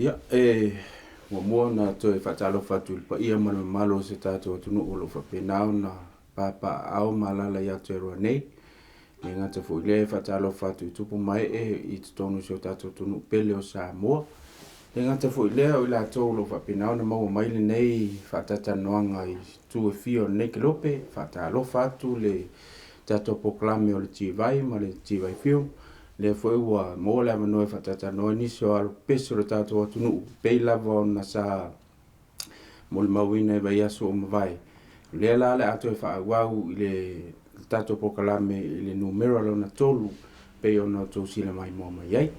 Ia, e muamua ona toe faatalofa atu i le paia ma le mamalu o si o tatou atunuu o lo o faapena ona papaaao ma alaala i Aotearoa nei. E le gata foi i lea, e faatalofa atu i tupu ma ee i totonu o si o tatou atunuu pele o Samoa. E le gata foi i lea, o i latou o lo o faapena ona maua mai lenei faatalatalanoaga i itu e fia o lenei kelope. Faatalofa atu le tatou polokalame o le TV ma le TV Film, lea foi ua maua le avanoa e faatalatalanoa ai nisi o alo pepesi o le tatou atunuu, pei lava ona sa molimauina i vaiaso ua mavae. O lea la o le a toe faaauau i le tatou polokalame i le numera lona 3 pei ona outou silamaimoa mai ai.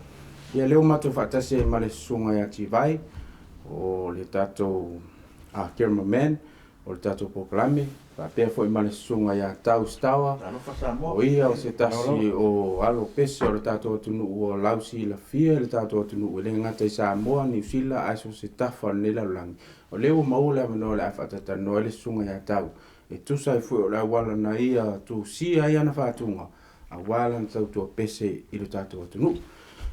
Ia, lea ua matou faatasi ai ma le susuga ia Tivai, o le tatou cameraman o le tatou polokalame, faapea foi ma le susuga ia Tau Stawa, o ia o se tasi o alo pese o le tatou atunuu ua lausilafia i le tatou atunuu, e le gata i Samoa, Niu Sila, ae so o se tafa o lenei lalolagi. O lea ua maua le avanoa o le a faatalatalanoa ai le susuga ia Tau, e tusa ai foi o le auala na ia tusia ai ana faatuga aua lana tautua pese i le tatou atunuu.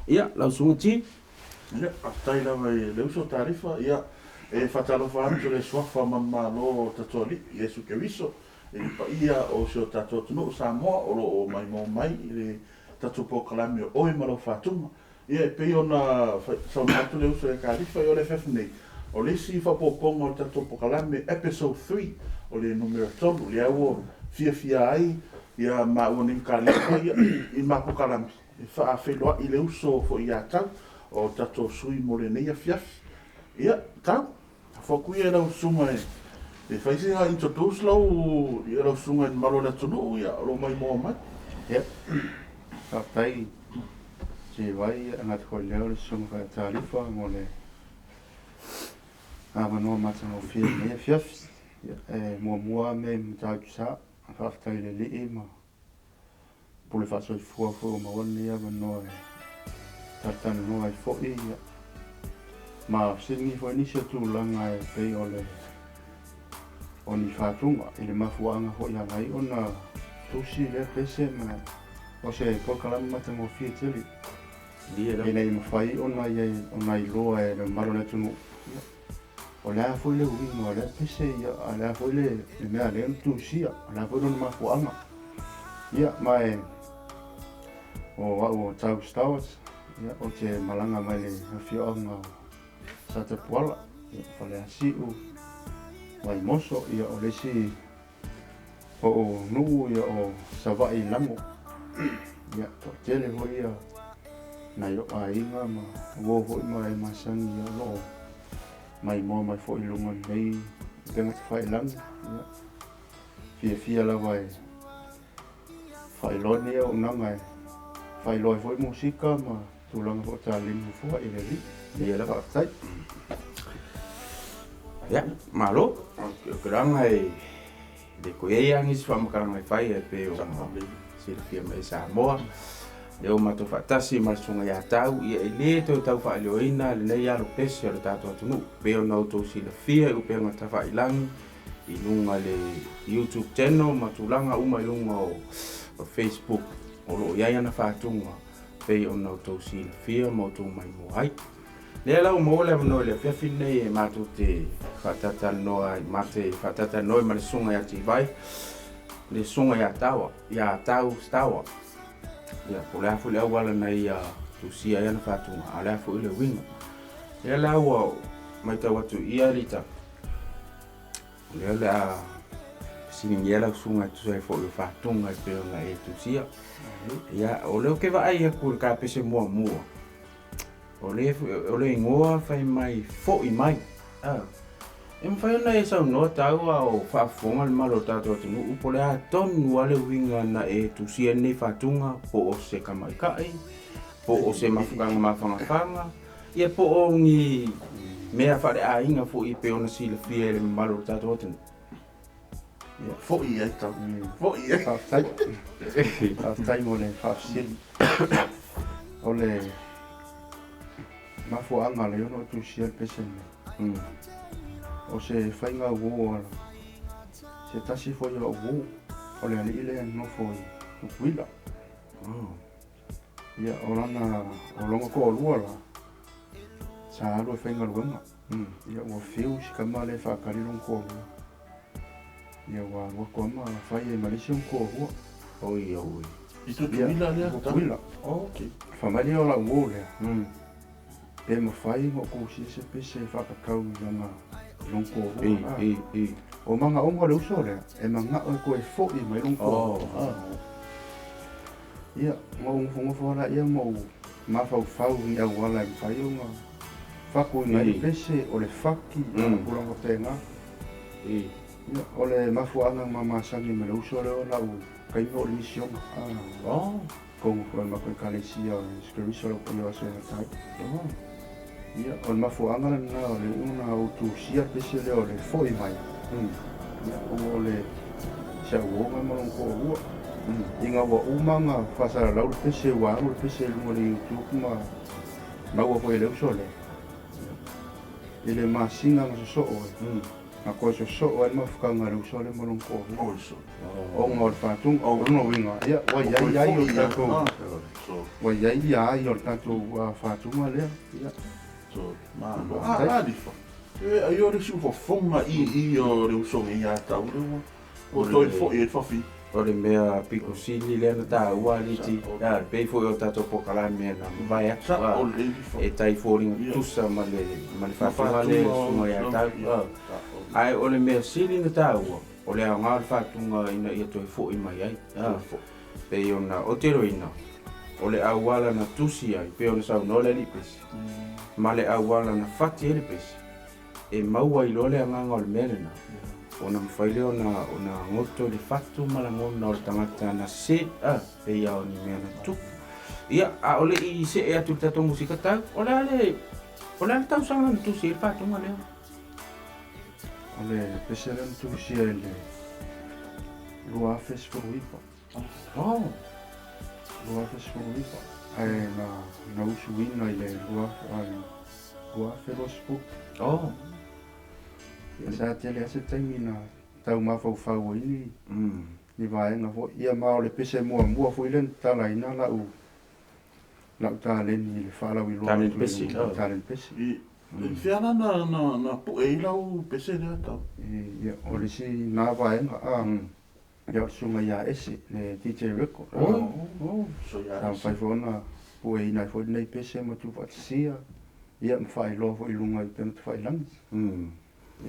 Ia, lau susuga T. Ia, faafetai lava i le uso Talifa. Ia, e faatalofa atu i le suafa manumalo o tatou Alii, Iesu Keriso, i le paia o si o tatou atunuu Samoa o lo o maimoa mai i le tatou polokalame o Oe ma Lau Faatuga. Ia, e pei ona saunoa atu le uso ia Talifa, ia o le afiafi nei, o le isi faaopoopoga o le tatou polokalame, episode 3, o le numera 3, lea ua fiafia ai ia maua nei ma Kalifa ia, i ma polokalame e faafeiloai le uso foi ia Tau, o tatou sui mo lenei afiafi. Ia, Tau, lafo atu ia i lau susuga e fai sina introduce lau, ia lau susuga i le mamalu o le atunuu ia, o lo o maimoa mai. Ia, faafetai Tivai, e gata foi i lea o le susuga foi ia Talifa mo le avanoa matagofie i lenei afiafi. Ia, e muamua lava mea i Matautu Sa, faafetai i le Alii ma pule faasoifua foi ua maua lenei avanoa e talatalanoa ai foi, ia, ma fesiligia foi nisi o tulaga e pei o le o ni faatuga i le mafuaaga foi e ala ai ona tusi lea pese ma o se polokalame matagofie tele ina ia mafai ona ia ona iloa e le mamalu o le atunuu, ia, o le a foi le uiga o lea pese, ia, a o le a foi le mea lea na tusia, o le a foi lona mafuaaga. Ia, ma e o au o Tau Stowers, ia, ou te malaga mai le afioaga o Satapuala, ia, Faleasiu, Vaimoso, ia, o le isi o nuu, ia, o Savaii i Lago. Ia, toatele foi ia nai o aiga ma uo foi ma e masani, ia, o lo o maimoa mai foi i luga o lenei upega tafailagi. Ia, fiafia lava e faailoa lenei auaunaga e faailoa ai foi musika ma tulaga foi o taleni foi i le Alii. Ia, Faafetai. Ia, malo. O ke langa e le koe ai lava nisi faamatalaga e fai e pei ona silafia mai e Samoa. Lea ua matou faatasi ma le susuga ia Tau, ia e le toe tau faailoaina lenei alo pese o le tatou atunuu. Pei ona outou silafia i upega tafailagi i luga i le YouTube channel ma tulaga uma i luga o Facebook, o lo o i ai ana faatuga pei ona outou silafia ma outou maimoa ai. Lea la ua maua le avanoa i le afiafi lenei e matou te faatalatalanoa ai, ma te faatalatalanoa ai ma le susuga ia Tivai, le susuga ia Tawa, ia Tau Stawa. Ia, po o le a foi le auala na ia tusia ai ana faatuga, a o le a foi le uiga. Lea la ua matau atu i ia Lita, o lea o le a fesiligia lau susuga e tusa ai foi o faatuga e pei ona e tusia. Ia, o lea ou te vaai atu i le kapese muamua, O le, o le igoa fai mai foi mai. E mafai ona e saunoa tau a o faafofoga le mamalu o le tatou atunuu po o le a tonu lava le uiga na e tusia ai lenei faatuga, po o se tamaitai, po o se mafutaga mafanafana, ia po o ni mea faaleaiga foi e pei ona silafia e le mamalu o le tatou atunuu. Ia, foi ai tau. Foi ai. Faafetai. Faafetai mo le faafesili. O le mafuaaga lea ona ou tusia le pese lenei. O se faiga uo a se tasi foi o lau uo, o le alii lea e nofo i Tutuila. Ia, o lana, o lona toalua la, Sa alu e faigaluega. Ia ua fiu si tama lea e faatali lona toalua. Ia ua alu atu lava ma fai ai ma le isi ona toalua. Oi auē. I Tutuila lea? Tutuila. Ok. Fai mai lea o lau uo lea, pe mafai ona ou tusia se pese e faatatau i lana i lona toalua. O manaoga o le uso lea, e manao e toe foi mai lona toalua. Ia, na ou nofonofo lava laia ma ou mafaufau i ni auala e mafai ona fatuina ai le pese, o le fati, o tulaga faapena. Ia, o le mafuaaga na masani ai ma le uso lea o lau taimi o le misiona. Totonu foi o le matou Ekalesia o Iesu Keriso o le Paia o Aso e Gata Ai. Ia, o le mafuaaga lena o le iuga na ou tusia le pese lea o le foi mai. Ia, ona o le si au uoga ma lona toalua. Ina ua uma ona faasalalau le pese, ua alu le pese i luga o le YouTube ma maua foi e le uso lea. I le masina na sosoo ai, na toe sosoo ai le mafutaga a le uso lea ma lona toalua. Ona o le faatuga, o lona uiga, ia, ua i ai ai o le tatou, ua i ai ia ai o le tatou faatuga lea, ia. Faafetai. Ai o le isi fofoga i i o le uso nei ia tau le ua toe foi ai le fafine. O le mea pito sili lea na taua aliti, e pei foi o tatou polokalame na mavae atu, e tai foliga tutusa ma le ma le faatuga lea e susuga ia tau. Ae o le mea sili na taua, o le aoga o le faatuga ina ia toe foi mai ai. Pei ona ou te iloaina, o le auala na tusi ai, pei ona saunoa le alii pese, ma le auala na fati ai le pese, e maua ai loa le agaga o le mea lena, ona mafai lea ona ona goto i le fatu ma lagona o le tagata na se, a, pei lava o ni mea na tupu. Ia, a o le i see atu i le tatou musika tau, o le a le, o le a le tausaga na tusi ai le fatuga lea? O le pese lea na tusia i le 2019. Oh. 2019. Ae na, na usuina i le 2020. Oh. Ia sa tele lava se taimi na tau mafaufau ai ni, ni vaega foi. Ia ma o le pese muamua foi lea na tatalaina lau, lau taleni i le faalauiloa Taleni atu i pese. luga, taleni pese. I fea la na, na, na pue ai lau pese lea tau? Ia, o le isi na vaega, a, ia o le susuga ia Ese, le DJ Record. Oh. So ia Sa Ese. mafai foi ona pueina ai foi lenei pese ma tuufaatasia, ia ma faailoa foi i luga i upega tafailagi, ia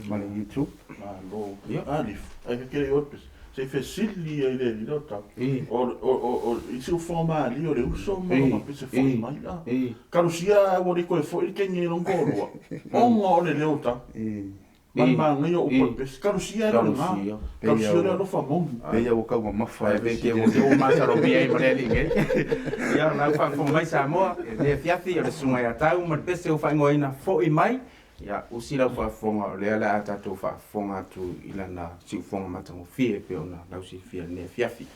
ma le YouTube. Malo. Ia. Alif, ai ka kele i o le pese. Se i fesili ai le alii lea o tau. O, o, o, o, i si ufoga malie o le uso ma lona pese foi mai. A. Kalosia ua le toe foi le kenge i lona toalua, ona o le leo o tau. Ma le manaia o upu o le pese. Kalosia e le o lena. Kalosia o le alofa moni. Pei a ua taumamafa Ae pe te ua masalomia ai ma le alii nei. Ia, o lau faafofoga mai Samoa, i lenei afiafi, o le susuga ia Tau ma le pese ua faaigoaina Foi Mai. Ia, usi lau faafofoga, o lea o le a tatou faafofoga atu i lana siufofoga matagofie e pei ona lausilafia i lenei afiafi.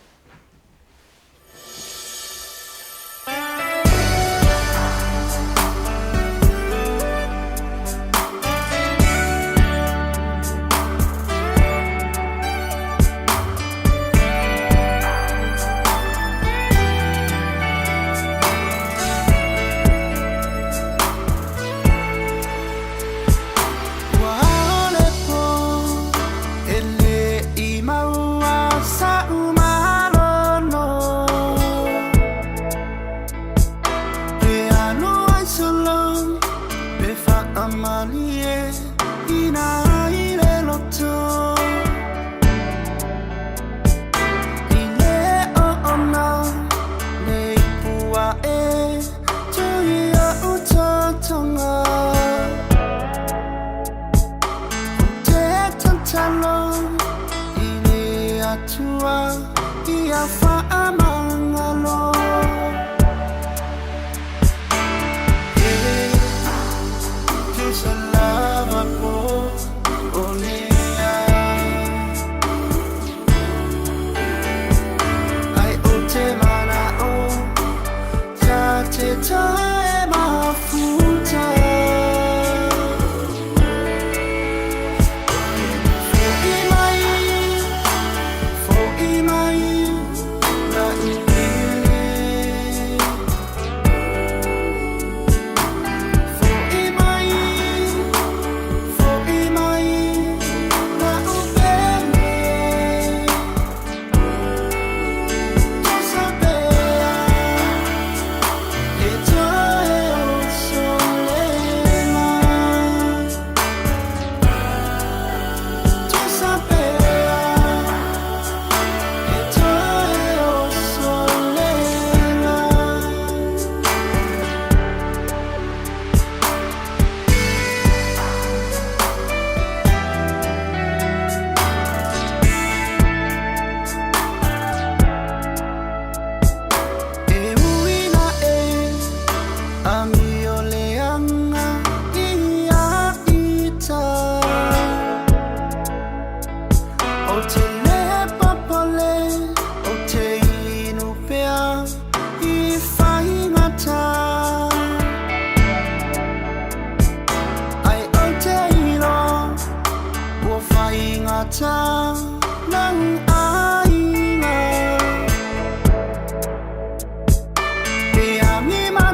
Ua ao le pō e le i maua sa'u mana.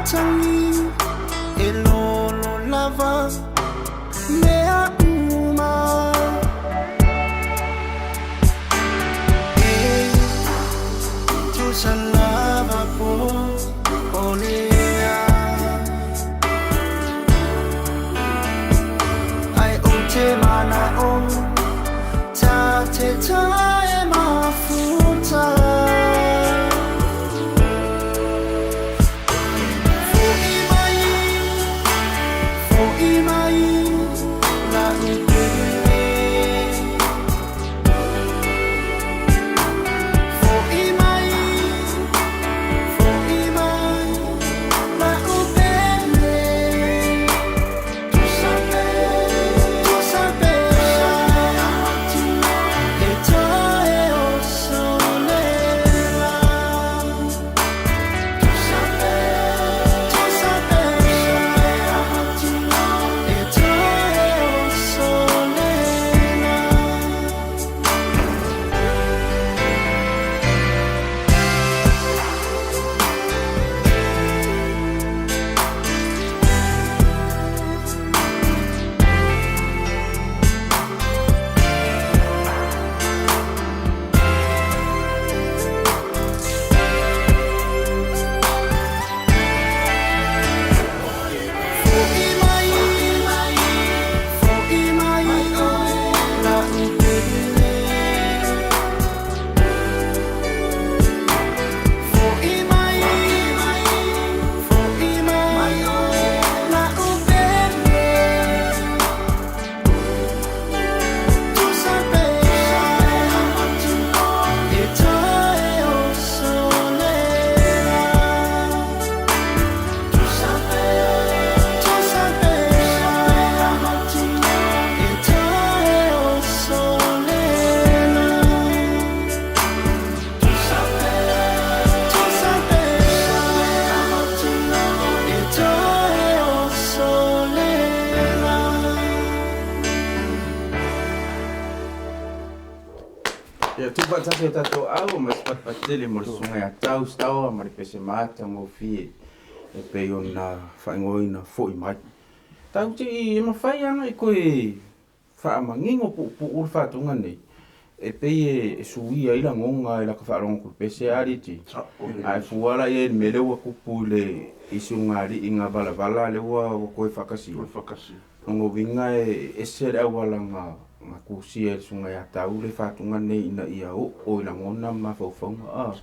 matagi e lolo lava mea uma e tusa lava po o lea ai o te mana o ta te tae mafuta Fo'i mai la upele Fo'i mai, fo'i mai la upele Tusa tusa e tae o solela Tusa tusa e tae o solela. Fo'i mai, fo'i mai la upele Fo'i mai, fo'i mai la upele Tusa pea e tae o solela Tusa tusa pea e tae o solela Tusa tusa pea e tae o solela. Ia tuufaatasi o tatou au ma se patipatitele mo le susuga ia Tau Setaoa ma le pese matagofie e pei ona faaigoaina fo'i mai. Tau te i e mafai ana i koe faamanino puupuu le faatuga nei e pei e suia ai lagoga e laka faalogo ku le pese aliti. Ae fua la ia i le mea lea ua tupu i le isi ugalii valavala lea ua toe faakasia. Lona uiga e ese le auala ga kusia e le susuga ia Tau le faatuga nei ina ia oo i lagona ma mafaufauga a.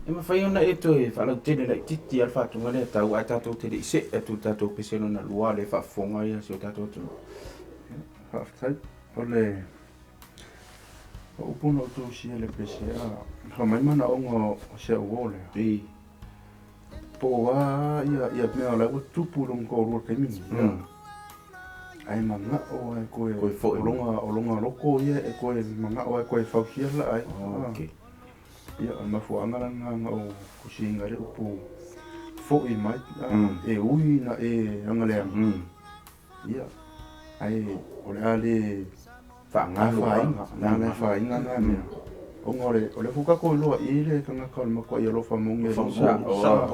E mafai ona e toe faalautele laitiiti a le faatuga lea Tau ae tatou te le i see atu i le tatou pese lona lua le faafofoga ia si o tatou atunuu. Faafetai. O le o upu na outou usia le pese a faamai manaoga o si au uo lea. I. Po o a ia mea o la ua tupu i lona toalua i le taimi nei. Ae manao e koe Koe fo'i o loga loko ia e koe manao e koe fausia la ai. Okay. Ia, o le mafuaaga lena na ou tusiina ai le upu fo'i mai e ui na e agaleaga. Ia, ae o le a le Faagalo afaina, na le afaina na mea. Ona o le foi tatou iloa i le tagata o le matuai alofa moni e Sa-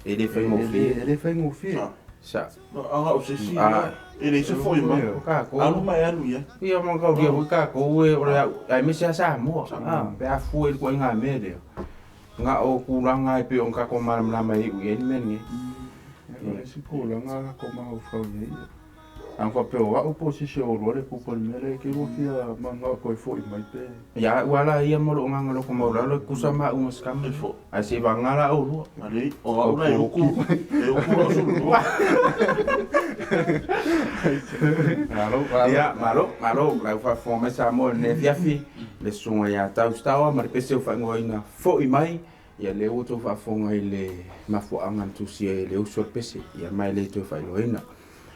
E le faigofie. E le faigofie. Sa. Aga o se isi e le se fo'i mai. O takou. Alu mai alu ia. Ia ma kaulia foi takou e o le au aemaise a Samoa. Pe a fua i le ituaiga mea lea. Na o tulaga e pei ona tatou malamalama e iu i ai le mea lenei. O le isi tulaga ko mafaufau i ai. A faapea o au po o se isi o lua le pupu o le mea lea e te lua fia manao e toe fo'i mai pe. Ia au ala ia ma lou agaga loko maualalo e tutusa ma au ma se tama. E fo'i. Ae se i vagana la oulua. Ale, o au la e uku, e uku lau sulu. Malo, malo. Ia, malo, malo, lau faafofoga mai Samoa i lenei afiafi, le susuga ia Tau Setaoa ma le pese ua faaigoaina fo'i mai, ia lea ua outou faafofoga i le mafuaaga na tusia ai e le uso le pese, ia ma e le toe faailoaina.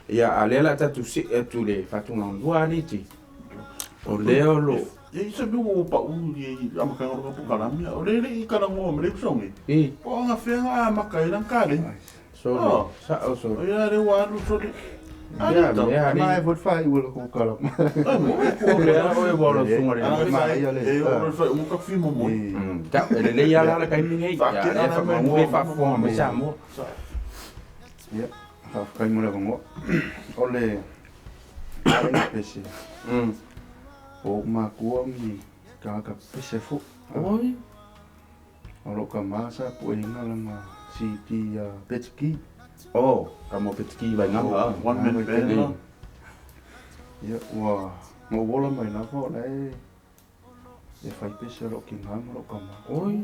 Ia, a o lea o le a tatou see atu i le faatulagalua aliti, o lea o lo E i se mea ua pau i amataga o le polokalame, o le le i talanoa ma le uso nei. I. Po o gafea a maka i lan kale. Sole, sa'o sole. O ia le ua alu sole. Ia, mea Ma ali. e foi faaiu e le kukala. Ai mo e O lea oe ua o lau susuga le. Ma ia le. E o le fai o ka fi mo mo. Ta, e lelei lava la le taimi nei, ia lea faamagua faafofoga mai Samoa. Ia, faafetai mo le avanoa. O le aiga pese, o ou matua ni tagata pese foi. Oi. O lou tama sa pueina lana CD ia Petiki. Oh, ka mo Petiki Vaigaga. One man band la. Ia, ua na ou ola mai lava o la e e fai pese a lou tina ma lou tama. Oi.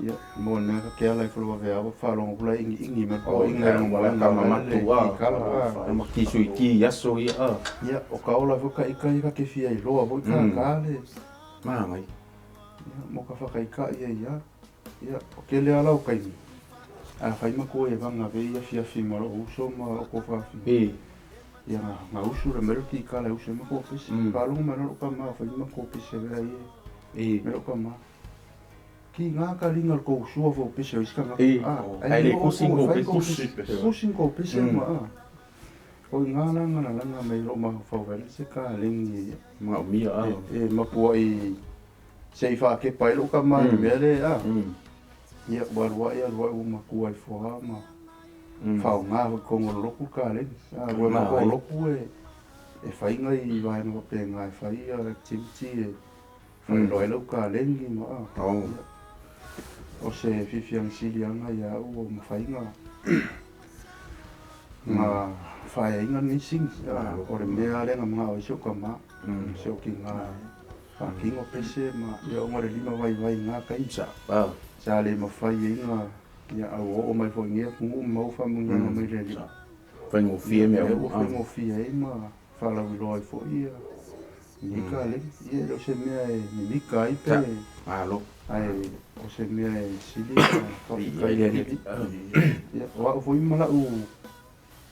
Ia, mo le mea ka ke ala i folovaveaua faalogo pula e igiigi mai le Oh, poaiga i lona wala moega ka o la mamatu le a. kikala a. Ma ki sui ki aso ia a. Ia, o ka ola foi ka ika ia ka ke fia iloa foi ka ka le. Magai. Ia, mo ka whakaika ia ia. Ia, o ke lea lau kaimi. A whai maku e vanga ve ia fiafi ma lo uso ma o ko whafi. E. Ia, ngā usu le mero ki kala usu ma ko pese. Whalongo ma lo ka ma whai ma ko pese vea ia. E. Mero ka ma. Ki ngā ka ringa ko usua fo pese o iska ngā. E. Ah, Ai le kusi ngo pese. Kusi pese. Kusi ngo pese ma a. O ngā langa na langa mai ro ma whau se ka lengi ia. Ma o mia a. E mapua i se i whaake pai lo ka ma i mea le a. Ia, ua rua ia rua ua makua i fuaha ma whao ngā hoi kongo loku ka le. A, ua Ma, makua ai. loku e e whainga i waenga wape ngā e whai a activity e whai loa lau ka lengi ma a. Oh. O se fifiang silianga ia ua mawhainga ngā whaeinga ni sing. O le mea lenga mga o iso ka ma. Se o ki ngā whakingo pese ma ia o ngā le lima vai vai ngā kai. Sa. Ah. Sa le mawhai e ngā ia au o mai fo ngia kungu mau wha munga mm. mai le li. Whai ngō fie mea Ia o. ua whai ngō fie e ma whalau i loa i fo ia. Ni ka le, ia o se mea e mimika ai pe. Malo. Ai o se mea e sili whawhikai Ia, le li. Ia o au foi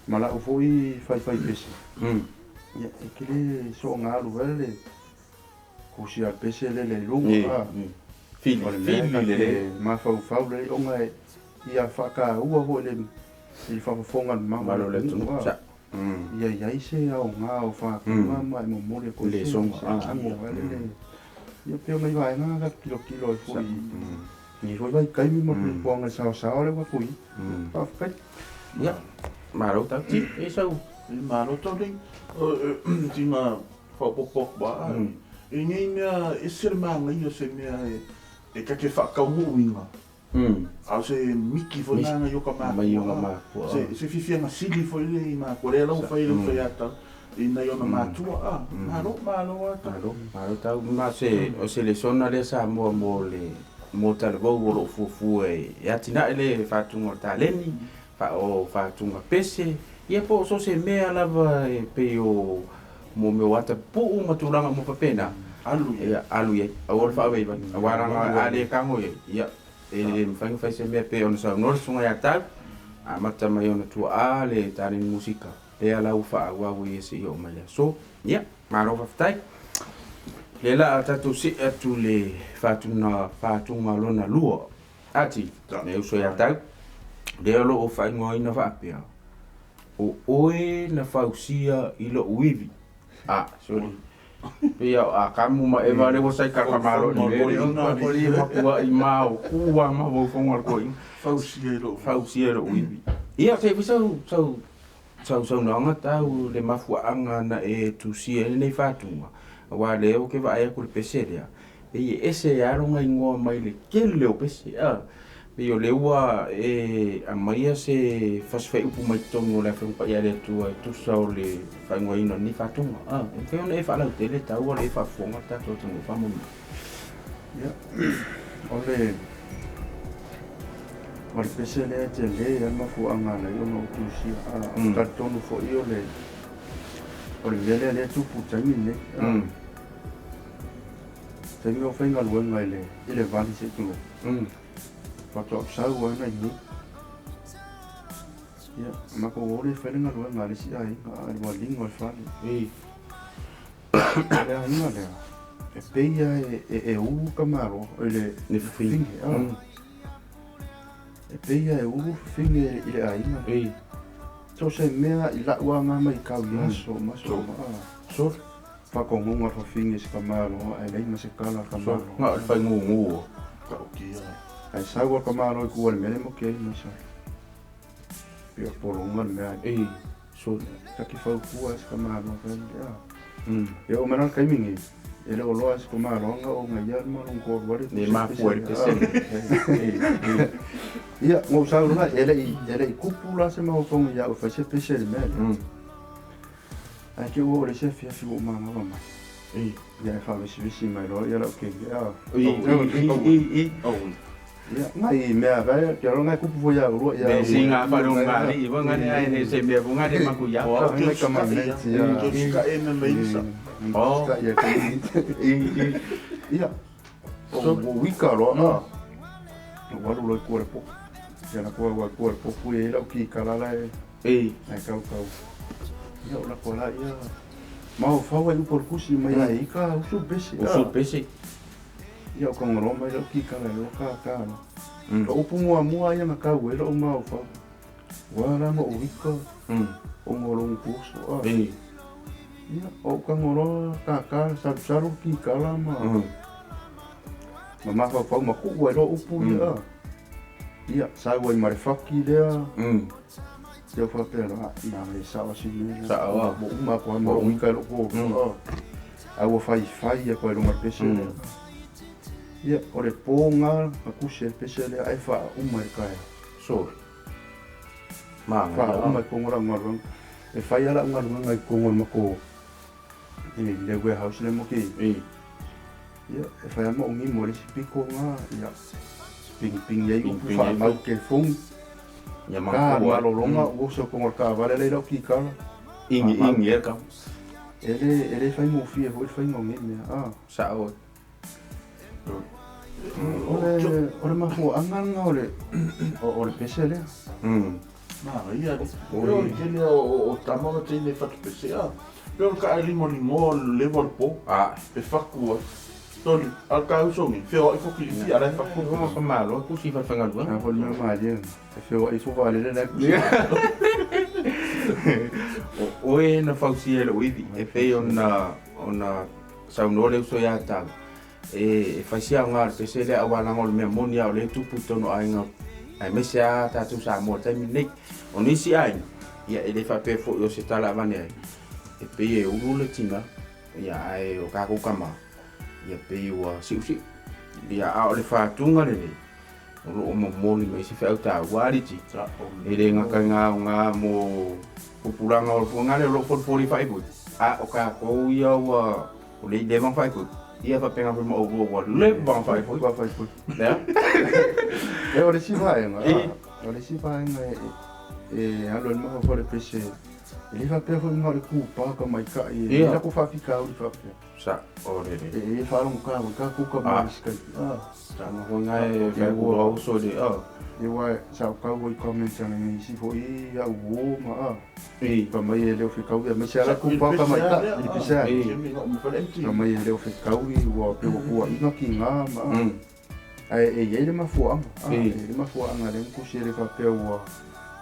malau foi whai whai pese. Ia e kile so ngā alu le kusi a pese le le lunga. E. Fili, O le mea fili ka le te le. mafaufau le onga e ia whakaua hoi le i whakafonga le mama Malo le tunu. Sa. Ia iai se au ngā o whakakunga ma e momori ko Le se songa, se ah. ango le le. Ia peo ngai vaenga ka kilo kilo e foi. Ni foi vai kaimi ma mm. puanga sao sao le wa kui. Whawhakai. Ia. Malo tau ti. E sau. I malo tau nei, ti ngā whaopopok ba. E nei mea, e se le maangai o se mea e kake whakauuinga. A se miki fo nanga i o ka mākua. Mai o ka mākua. Se fifianga sili fo ile i mākua. Lea lau whai le whai ata. I nei ona mātua a. Malo, malo ata. Malo, malo tau. Ma se, o se le sona le sa mua mo le mo talavou o loo fuafua e atinae le faatuga o le taleni o faatuga pese ia po o so se mea lava e pei o mo mea o atapuu ma tulaga mo papena Alu ia. ia alu iai aua le faaveivai auā laga a lē kago iai ia e le mafai ona fai se mea pe ona saunoa le susuga iā tau amata mai ona tuaā le taleni musika lea la ua faaauau ai seia oo mai le aso ia malo faafetai le la a tatou see atu le faatuna faatuga lona lua ati le uso iā tau lea o loo faaigoaina faapea o oe na fausia i lou ivi a sorry pei a kamu ma eva le ua saikaka malo i le koli makua i mao kua ma faufoga le koiga Fausia i lou. fausia i lou ivi ia se fi sau sau sau saunoaga tau le mafuaaga na e tusia ai lenei faatuga auā lea ua ke vaai aku le pese lea pei e ese e aloga igoa mai le kele o pese a pei o le ua e aumaia se fasifaiupu mai totonu o le afioga paia le Atua e tusa o le faaigoaina o lenei faatuga a e mafai ona e faalautele tau a le e faafofoga le tatou atunuu faamolemole. Ia, o le o le pese lea te le a mafuaaga alai ona ou tusia. A o talitonu foi o le mea lea lea tupu taimi nei. Taimi o faigaluega i le vali se tulou. Faatoa sau ai nai nei. Ia, makou o le fai le galuega a le isi aiga a le ualiga o le fale. E. O le aiga lea, e pei ia e ulu ka malo i le Le fafine. fafine. E pei ia e ulu fafine i le aiga. E. So se mea i lau aga mai kau i aso ma aso ma. So. Whakongonga fafine se ka malo e lei ma se kala ka So. malo. Nga o le faigugu. Ka o kia. Ai sau ka malo i kua le mele mo ke ai ma sa. Pei o pologa le mea. E so Taki faufua se kamaloa kai a. E o mana kai mingi. E le oloa se kamaloa nga o ngai ia ma long ko wale. Ne mafua le pese. Ia, ngou sau la e le i kupu la se mau fonga ia o fai se pese le mea. Ai ke o le se fia fi o manga wa mai. Ia e whaavesivesi mai loa ia lau keiki a. I i i i. Ia, ngai mea vai, kia ro ngai kupu fo ia urua ia. Ne singa fa lo mari i wanga ne ai ne se mea bunga ne maku ya. O au Ngai ke kama usukai meti ia. ia. Ke usukai e me meisa. Oh. Ka ia ke. I i. Ia. O wika loa a. O walu loi kua le po. Ia na kua wa kua le po pui e lau ki kalala e. Ai kau kau. Ia o la kua la ia. Mau whawa i upo le kusi mai ai ika usu pesi. Usu pese. Ia o kangoro mai lau ki kala e o ka ka. Ka upu mua mua ia na kau e lau mau whau. Wa la mo wika o ngolong kuso a. Ia o kangoro ka ka saru saru ki kala ma. Ma mafa whau ma ku'u ai loa upu ia. Ia, sau ai ma le faki lea. Ia whapea la, nā le sawa si mea. Sa'o a. Mo uma koa ma wika i loko. A ua fai fai ia koa i lunga le pese lea. Ia, o le pō ngā, ma kusi le pese lea, ai wha uma i kai. So. Ma Wha uma i kongo la unga. E whai ala unga lunga i kongo ma ko i le warehouse le mo ki. Ia, e whai ama ungi mo le si piko ngā, ia. Ping ping iai upu Ping ping wha iai mau ke fongi. Ia ma Ka ko. malolonga ua so kongo ka vale le lau ki kala. Ingi ingi e ka. E le whai mo fia hoi whai ngongi mea. Ah. Sa'o. O le mafua anga o le o le pese lea. Ma ia. O le tele o tama o teine fatu pese a. Pe o ka ai limo limo le level po. Ah. E faku a. Toli, al ka usongi, feo i foki i ala e faku. Ko ma malo ku si fa fangalua. A fo le mea malie. E whio i fo vale le kusi. O e na fausia e lou ivi e pei ona ona saunoa le uso iā tau e faisia aoga o le pese lea aualaga o le mea moni a o lē tupu i tonu aiga aemaise a tatou Samoa i le taimi lenei o nisi aiga ia e lē faapea foʻi o se tala avane ai e pei e ulu le tina ia ae o kakou kamā ia pei ua siʻusiʻu ia a o le fatuga lenei o loo momoli mai se feau taua aliti e lē gata aoga mo pupulaga o le fuagale o loo folifoli faaipoipo a o kakou ia ua o le i leva faaipoipo ia faapega foi ma oulua ua leva faaipoipo Ua whai fo. lea. E o le si vaenga. O le si vaenga e alo e maha fo le pese. E le whapea fo inga o le kūpā ka mai ka i. E la ko whawhika au i whapea. Sa o le le E whalongo ka ka kuka mai skai. Ah. Sa ma foga e faikuloa uso le a. E wa sa o kau i comment ana ngi si fo i au o ma a. Ka mai e leo whikau ia. Mai se ala kūpā ka mai ka i pese ai. Ka mai e leo whikau i ua pe ua inga ki ngā ma a. Ai e iei le mafuaanga. Ah, e le mafuaanga le kusi e le whapea ua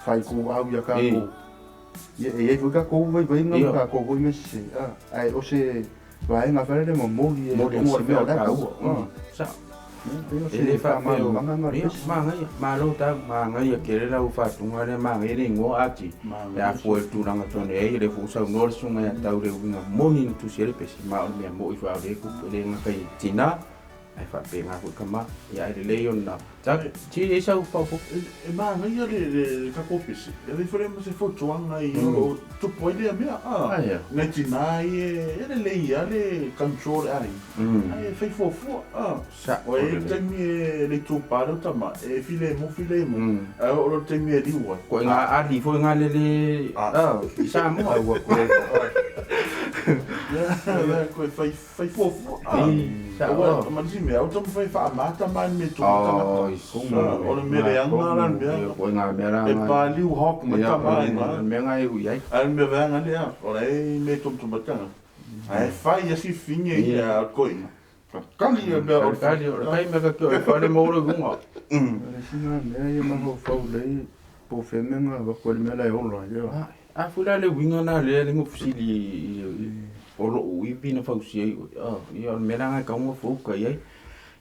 whai ku au ia ka ko. Ia e iei fo ka kou vai vai ngā ka kou vai mese. Ah, ai o se vaenga whare le momoli e Moli o se le mea mea la taua. kau. Ah. Sa E e le faapea o manga ngā ia pese. magaia malo tau magaia kele lau fatuga lea magaia le igoa ati e afua i le tulaga tonu ai le fu'usaunoa le susuga ia tau le uiga moni na tusi ai le pese ma o le mea mo'i faaole kupu e lē gata i tinā ae faapega fo'i kamā ia ae lelei ona tau ti ai sau paopo. E māngaia le kako pese. E le fole ma se fautuaga i o tupu ai lea mea. Ah. Aia. Ngai tinā i e le lei a le control ai. Ai e fai fuafua. Ah. Sa O e le taimi e le tūpā leo tama, e file mo file mo. Ai o le taimi e liu ai. Ko ngā ali foi ngā lele Ah. i Samoa. Ua koe. Ia, koe fai fai fuafua. Ah. Sa Ua, ma nisi mea, o tamu fai whaamata mai me tō Oh, tangata. O le mere anga la le mea. Ko ngā mea rā E pā liu hawk mai Ia, tama ai o ngā. mea ngā e ui ai. Ai le mea vanga lea, o le e me tumutumatanga. Ai whai asi finge i a koina. Ka kali e mea o le Kali o le kai mea ka kio e whale mauro gunga. O le singa mea ia maha whau lei po whemenga wa koe le mea lai ola. Ia. A fula le winga na le le ngufusili o lo uivi na fausi ai. Ia o le mea la ngai kaunga fauka i ai.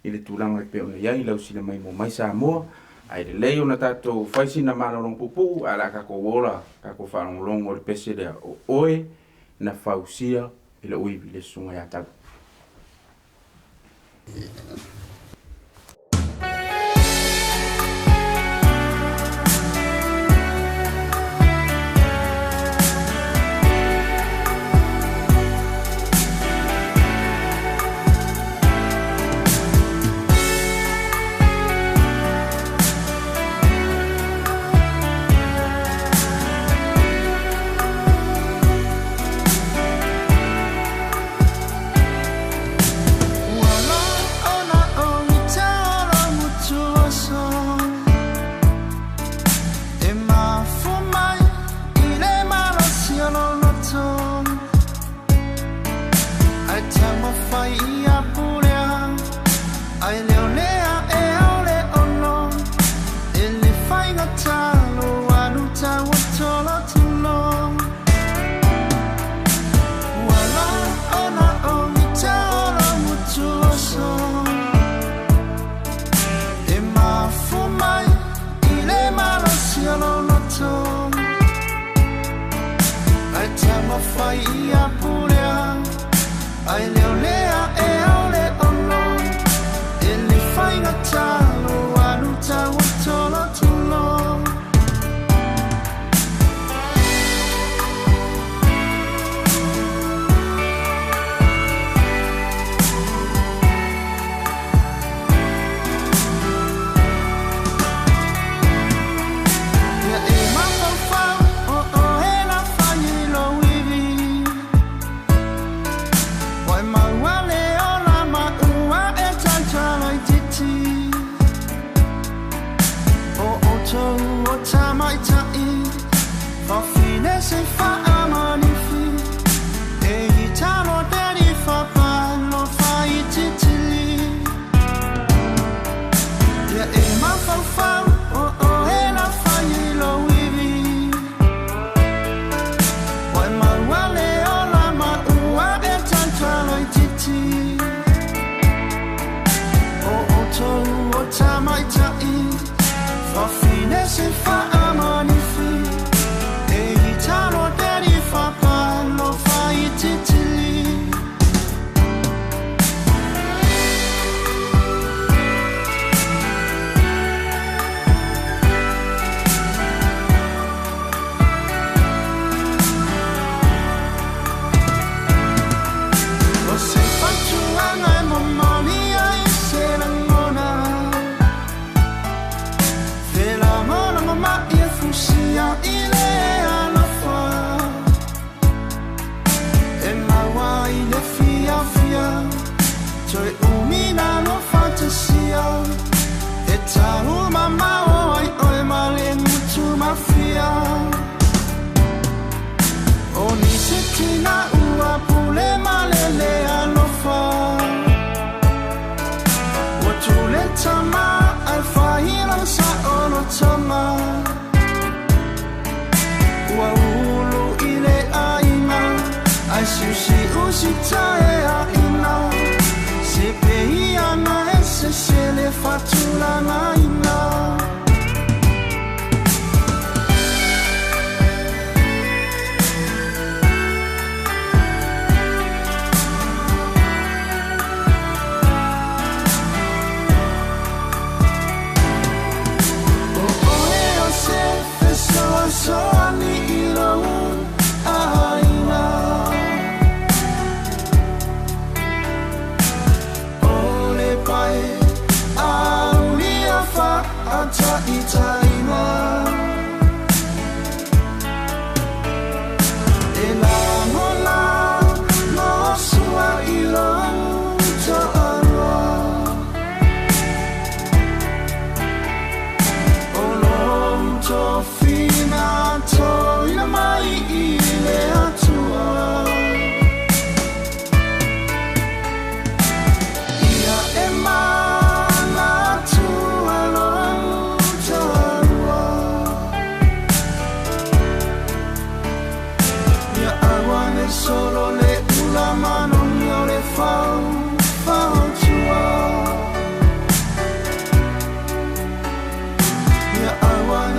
I le tulaga e pei ona i ai lau sila mai mo mai Samoa. Ae lelei ona tatou fai sina malologa puupuu ae o le a tatou ola tatou faalogologo i le pese lea o oe na fausia i lou ivi le susuga ia Tau.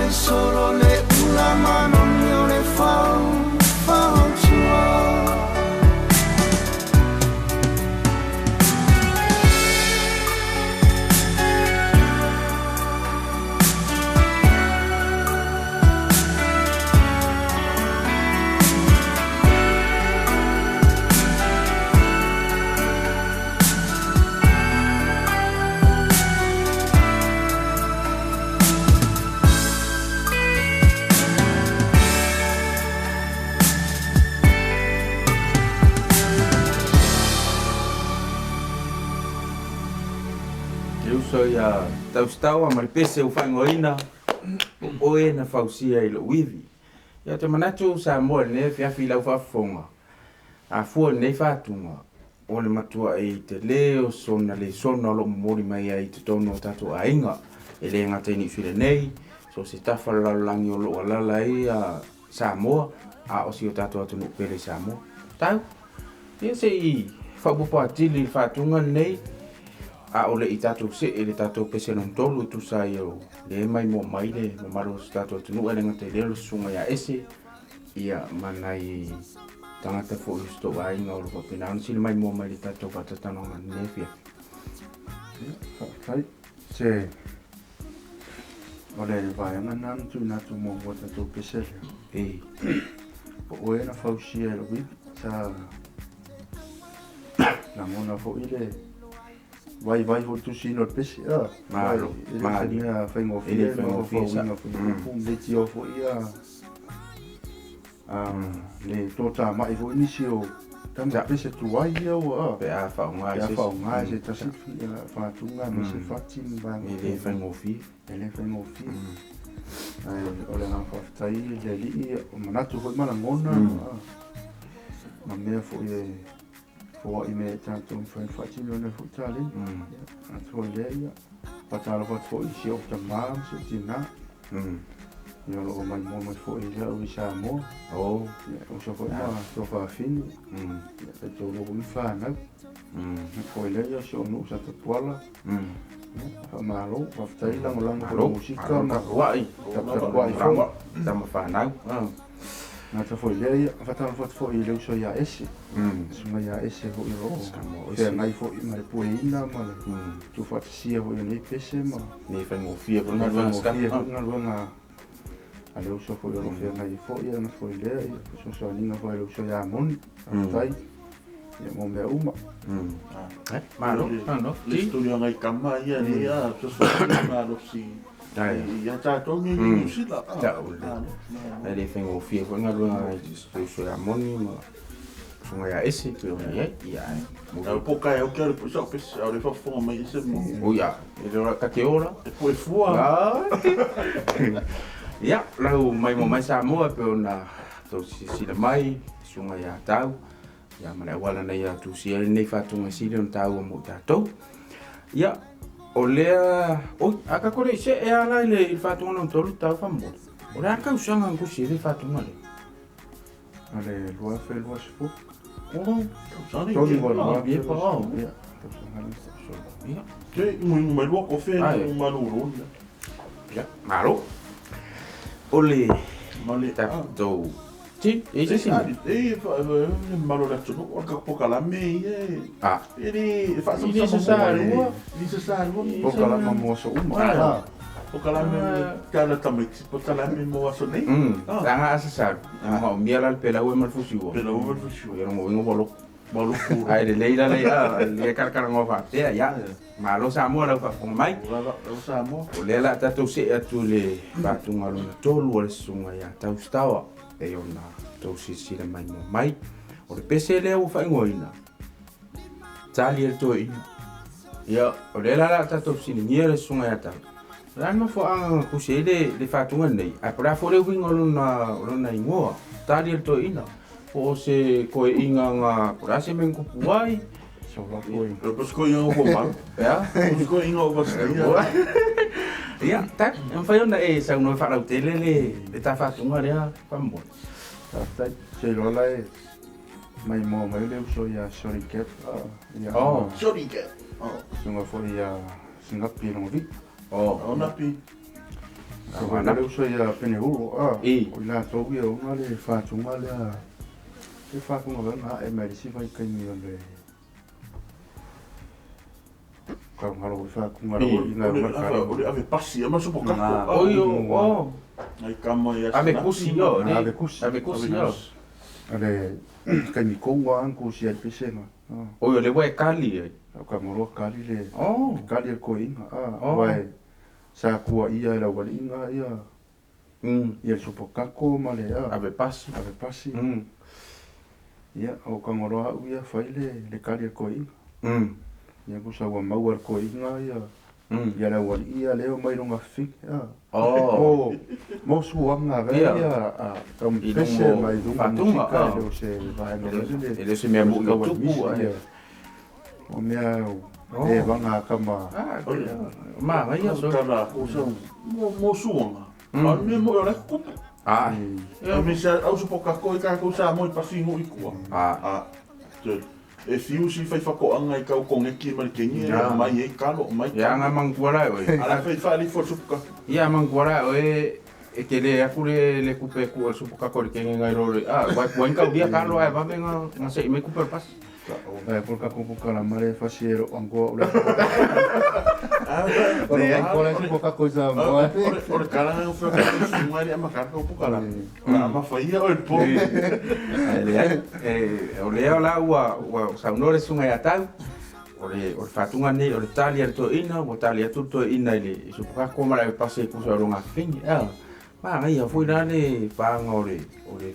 ai solo le ula manoni o le fau fautua. Le uso ia Tausitaoa ma le pese ua faaigoaina o oe na fausia i lou ivi. Ia ou te manatu Samoa i lenei afiafi i lau faafofoga, a fua i lenei faatuga, o le matuai tele o sona lesona o lo o momoli mai ai i totonu o tatou aiga, e le gata i Niu Sila nei, so o se tafa o le lalolagi o lo o alaala ai Samoa, a o si o tatou atunuu pele i Samoa. Tau, ia se i faaopoopo atili i le faatuga lenei, a o le i tatou see i le tatou pese lona tolu e tusa ai o lea e maimoa mai le mamalu o si tatou atunuu, e le gata i lea o le susuga ia Ese, ia ma nai tagata foi o si tou aiga o lo o faapena ona sili maimoa mai i le tatou faatatalanoaga i lenei afiafi. Ia, faafetai. Se o le vaega lena na tuuina atu muamua i le tatou pese lea. E. Po o oe na fausia e lou ivi, sa lagona foi le vaivai foi le tusiina o le pese. Ah, Malo, e le o se malie. mea E faigofie le le faigofie sa. mafaufauina foi o upu, leitioa foi ia le totamai foi nisi o tama Sa. pese tuai ia ua Pe a faaaoga e pe a se isi. faaaoga e se tasi Sa. faatuga ma se fati ma vaega E le faigofie. E le faigofie. Ae o le agaga faafetai i le Alii o manatu foi ma lagona ma mea foi e foai mai ai tatou mafai ona faatino ai foi taleni. Ia, atu foi lea ia, faatalofa atu foi i si ou tamā ma si ou tinā. Ia o lo o maimoa mai foi i lau i Samoa. Ia, uso foi ma tuafafine. Ia, taitoalua foi ma fanau. Ia foi lea ia si ou nuu sa Tapuala. Ia, faamalo, faafetai lagolago foi i Malo, musika malo ma tapuai. taputapuai foi. Tama fanau. Gata foi lea ia, faatalofa atu foi i le uso ia Ese. Susuga ia Ese foi o lo o Samoa Ese. feagai foi ma le pueina ma le tuufaatasia foi o nei pese ma Le faigofie foi le le galuega faigofie sa. foi galuega a le uso foi o lo o feagai ai foi, ia gata foi lea ia, fesoasoaniga foi a le uso ia Moni. Faafetai ia mo mea uma. Malo, malo. Le Ti. studio ngai kama ia ni a fesoasoani malosi Ai. ia tatou nei i Niu Sila. Ta o le. E le faigofie foi galuega i le uso ia Moni ma susuga ia Ese pei ona i ai. Ia ai. Au po kai au kia le pusa o pese au le faafofoga mai ese mo. O ia, e le ora ka te ora. E poe fua. Ah. Ia, lau maimoa mai Samoa e pei ona tou silasila mai, susuga ia Tau, ia ma le auala na ia tusia ai lenei faatuga sili ona taua mo i tatou. Ia, o lea, oi, a ka kore i se e ala i le i le faatuga lona tolu tau faamolemole. O le a le tausaga na tusi ai le faatuga lea? O le 2020. O, Tausaga Tolu i ua lua Ia, pa au. Ia, tausaga lea sa solo. Ia. Te mu mai lua kofe Ai. mu malolo. Ia, malo. O le Ma le tatou ti, e se si. E fa e malo le atunuu o le kapokalame ia e. Ah, E le I faasamasamua le se sa lua. Ni se sa lua. Pokalama mo aso uma. Ah. Pokalame tala tamaiti pokalame mo aso nei. Tanga asa sa. Ma o mia la le pela ue ma le fusiua. Pela ue ma le fusiua. Ia rongo ingo bolo. Malo ku. Ai le lei la lei a le kalakala ngo faatea ia. Malo Samoa lau faafofoga mai. Lava lau Samoa. O lea la tatou see atu i le faatuga lona tolu o le susuga ia Tausitaoa e ona tou silasila maimoa mai. O le pese lea ua faaigoaina, tali e le toeaina. Ia, o lea la la tatou fesiligia le susuga ia Tau. O le a le mafuaaga na tusi ai le le faatuga lenei, ae po o le a foi le uiga o lona o lona igoa, tali e le toeaina. Po o se koeaiga na po o le a se mea na tupu ai. E po se koeaiga ua malu. Ea? Po se koeaiga ua vasitaia. Ia, tau, e mafai ona e saunoa faalautele le le ta faatuga lea faamolemole. Faafetai. Se iloa la e maimoa mai le uso ia Sorry Cat. Ia, Oh. Sorry Cat. Oh. Susuga foi ia Singapi i lona vii. Oh. O napi. Sa le uso ia Penehulu, a o i latou ia ona le fatuga lea, le fatuga foi na ae mai le isi vaitaimi o le kaugalo i fatuga le ina o le ave pasi ama so pokako. Oi o ai kama ia ave kusi yo ave kusi ave kusi yo ale kaimi konga an kusi al pesenga. Oi le wai kali ai o ka moro kali le kali le koinga a wai sa kua ia e lau aliiga ia ia le sopokako ma le a ave pasi ave pasi. Ia o kagoloa a'u ia fai le kali le koiga. Ia kusa ua maua le koiga ia ia lau ali'i ia lea o mai loga fifigi a o mo suaga avea ia a taumafese mai luga musika e le o se vaega e le o se mea mu'i o tupu o mea e vaga kama ma ia so kala ko so mo suaga a me mo o le kupu a e me sa au sopokako i ka ko sa mo i pasi mo i kua a e fiu si fai whakoanga i kau kongeki ma le kengi mai e kalo mai ia nga manguara oe ala fai whaali fo supukako ia manguara oe e te le aku le kupe ku o supukako le kengi ngai rore a wai kau dia kalo ai vave nga se i me kupe pas e por ka kupu kala mare fasi e ro angoa o le le angoa le supukako i sa moa o le kala ngai ufea ka sunga li ama kaka upu kala o ama whaia o le po o lea la ua saunoa le suga ia tau o le faatuga nei o le tali a le toeaina ua tali atu le toeaina i le supukako ma le ave pasi e kusa o loga fafine a magaia foi la le paga o le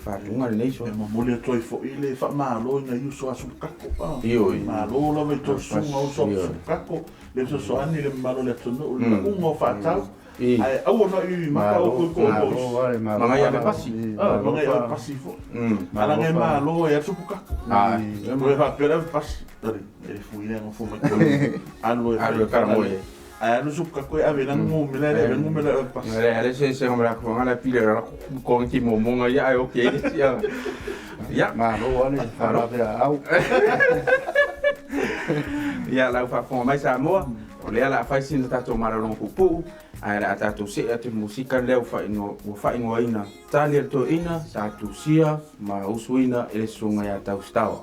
faatuga lenei so e momoli atu ai fo'i le fa'amālō ina i uso a supukako ioi mālō lava i tolusuga uso a supukako le fesoasoani le mamalo le atunu'u le la'uga o fa'atau ae aua na'i maka o koe ko'o magaia ave pasi magaia ave pasi fo'i alaga e mālō ai a supukako oe fa'apea le ave pasi e le fuia gofo mai koe alu e karamoe ae alu supukako e ave lagi gumela le ave gumela ave pasi le ale se se ngomela ko ngala pile la ko ngi mo mo ngai ai okay ya ya malo ale fa'alavea au ia lau fa'afofoga mai Samoa o lea la fai sina tatou malologa puupuu ae le a tatou se'e atu musika lea ua fa'aigoaina tali a le toeaina sa tusia ma usuina e le susuga iā Tausitaoa.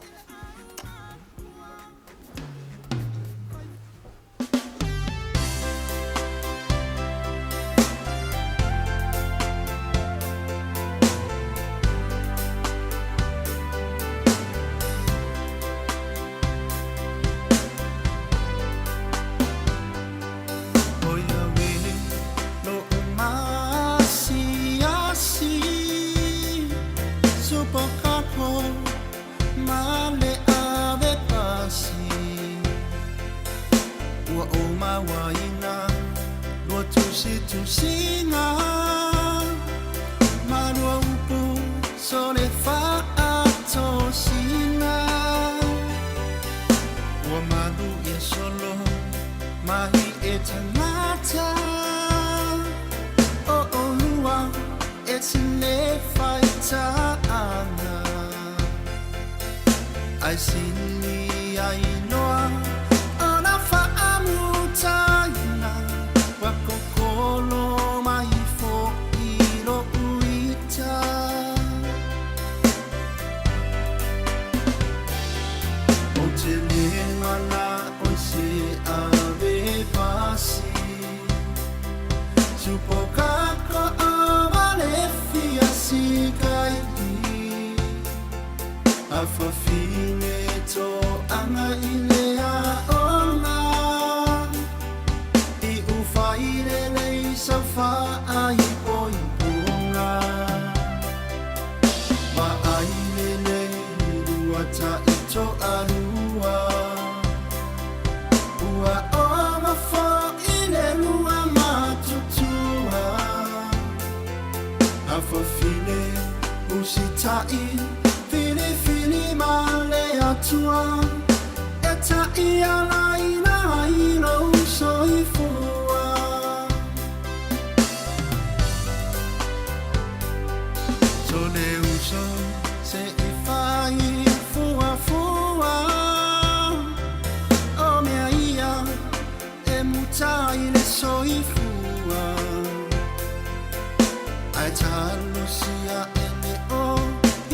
Ae talosia e le o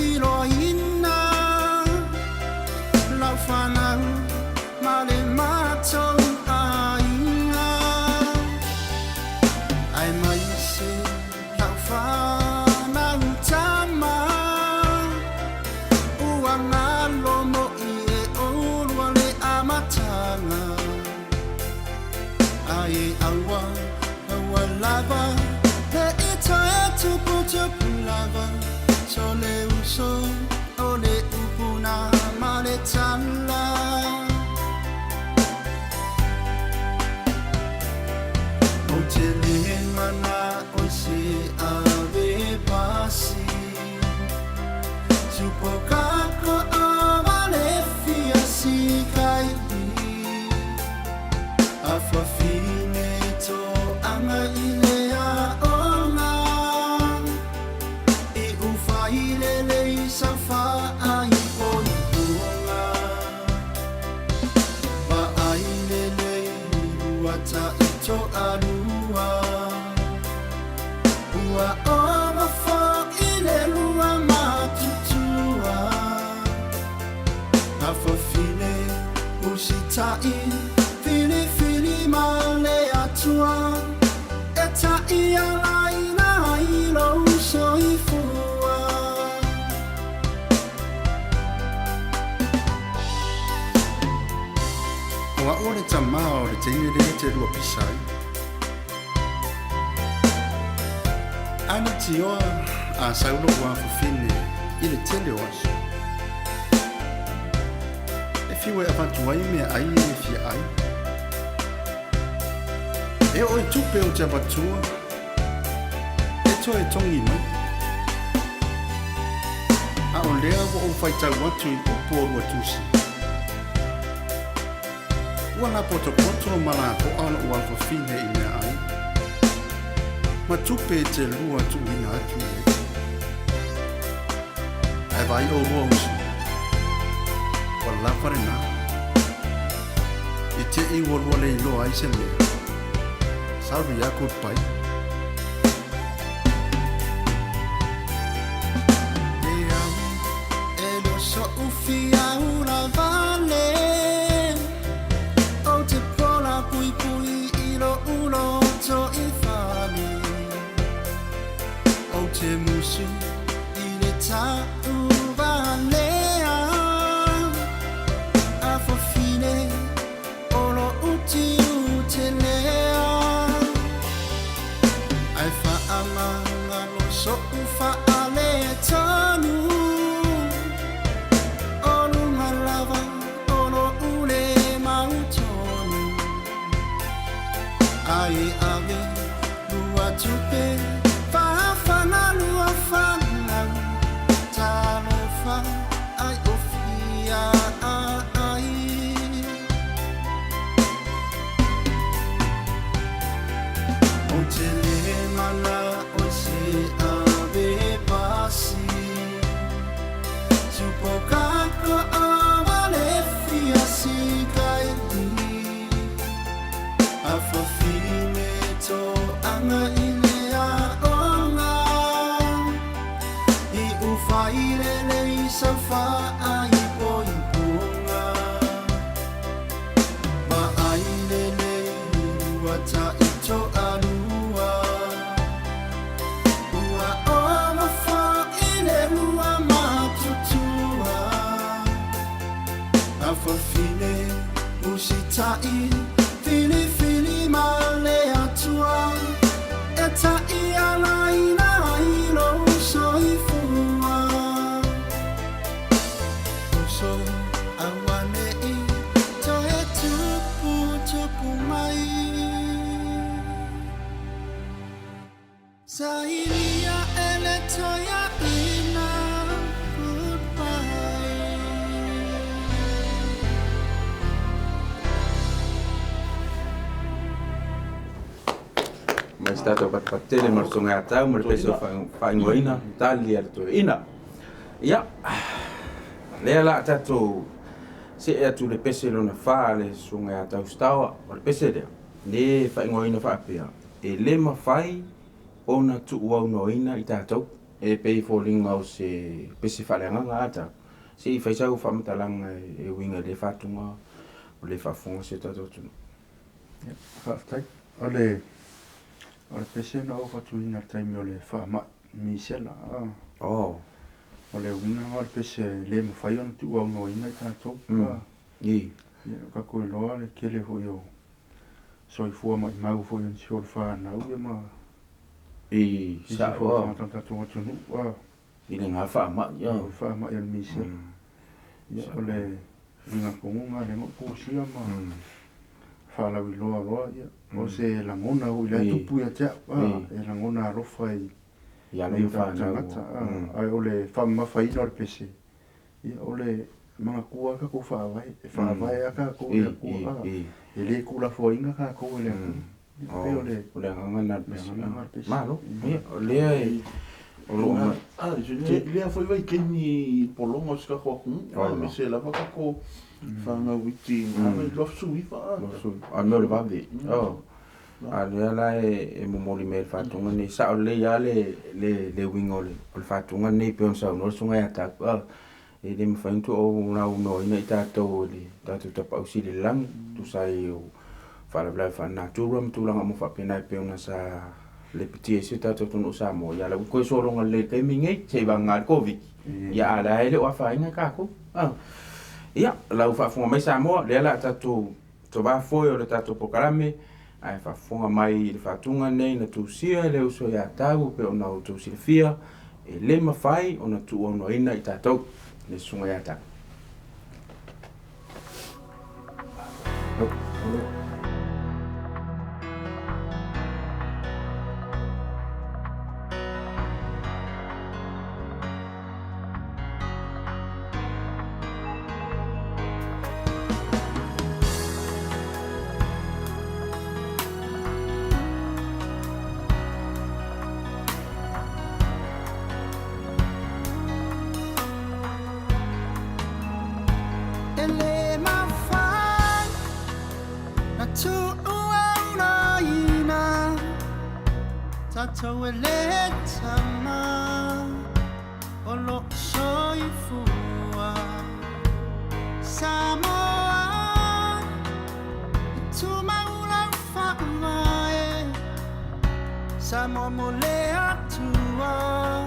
iloaina lau fanau ma le matou aiga. Aemaise lau fanau tama ua galo moi e oulua le amataga. Ae aua aua lava le i toe tuputupu lava so le uso o le upu na ma le tala. Ou te le mana'o i se ave pasi Tupokako ma le fia sika'i Afafine to'aga i le aoga I ufailele i safaaipoipoga Va'ailele i luata'i to'alua Ua ova fo'i le lua matutua Afafine usita'i filifili ma le Atua E ta'ialaina ai lou soifua. O a'u o le tamā o le teine lea e te lua pisa ai. A leitioa a sau lo'u afafine i le tele o aso. E fiu e avatu ai meaai e fia ai. E oo i tupe ou te avatua, e toe togi mai. A o lea ua ou faitau atu i upu o lua tusi. Ua lapotopoto ma lapo'a lo'u afafine i meaai. Ma tupe e te lua tuuina atu i ai. Ae vaai oulua uso. Ua lava lenā. I te'i ua lua le iloa ai se mea. Sorry a goodbye. Leai, e le o so'u fia ulavale Ou te pola puipui i lo'u loto i fale Ou te musu i le ta'uvalea Afafine o lo'u tiute lea Ae fa'amagalo so'u fa'aletonu O luga lava o lo'u le mautonu Ae ave lua tupe fa'afaga lua fanau Talofa ai o fia ai. Ou te le mana'o i se ave pasi Tupokako ma le fia sika'i Afafine to'aga i le aoga I ufailele i safaaipoipoga Va'ailele i luata'i to'alua Ua ova fo'i le lua matutua Afafine usita'i filifili ma le Atua E ta'ialaina ai lou soifua Uso aua ne'i toe tuputupu mai Sailia e le toeaina goodbye. Mai se tatou patupatu ma le susuga ia Tau ma le pese o faaigoaina tali a le toeaina. Ia, lea la a tatou see atu i le pese lona fa a le susuga ia Tau Sitaoa. O le pese lea, le faaigoaina faapea, e le mafai ona tuuaunoaina i tatou, e pei e foliga o se pese faaleagaga a tau. Se i fai sau faamatalaga e uiga i lea faatuga o le faafofoga si o tatou atunuu. Ia, faafetai. O le o le pese na ou faatuina i le taimi o le faamai misela. Oh. O le uiga o le pese e le mafai ona tuuaunoaina i tatou. I. Ia, ua tatou iloa le tele foi o soifua maimau foi o nisi o le fanau ia ma I nisi sao foi o a. tagata o le tatou atunuu. I le ga faamai a. O le faamai o le misela. Ia, o le uiga tonu lena lea na ou tusia ma faalauiloa loa, ia, o se lagona foi la e tupu ia te au, e lagona alofa i I alo ma fanau. tagata, ae o le faamamafaina o le pese, ia, o le manatua lava tatou faavae, e faavae lava tatou i le Atua, e le tuulafoaiina tatou e le Atua. Ia, pei o le O le agaga lena o le pese. Le agaga lena o le pese. Malo. Ia, o lea e o lo o I lea foi vaitaimi pologa o si tatou atunuu, aemaise lava tatou fanau iti i na 2019. A mea o le vave. Oh. A lea la e momoli mai e le faatuga nei, sao lelei lava le uiga o le faatuga nei pei ona saunoa le susuga ia Tau. E le mafai ona tuuaunoaina i tatou e le tatou Tapaau Sili i le lagi, tusa ai o faalavelave faalenatura ma tulaga uma faapena e pei ona sa lepetia ai si o tatou atunuu o Samoa. Ia, la ua toe sologa lelei i le taimi lenei, seivagana le Koviti. Ia, a o la e le o afaina tatou. Ia, lau faafofoga mai Samoa, lea o le a tatou tovafoe o le tatou polokalame, ae faafofoga mai i le faatuga lenei na tusia e le uso ia Tau e pei ona outou silafia, e le mafai ona tuuaunoaina i tatou, le susuga ia Tau. E le mafai na tuuaunoaina tatou e le Tama o loo soifua. Samoa, e tumau lau faavae, Samoa mo le Atua,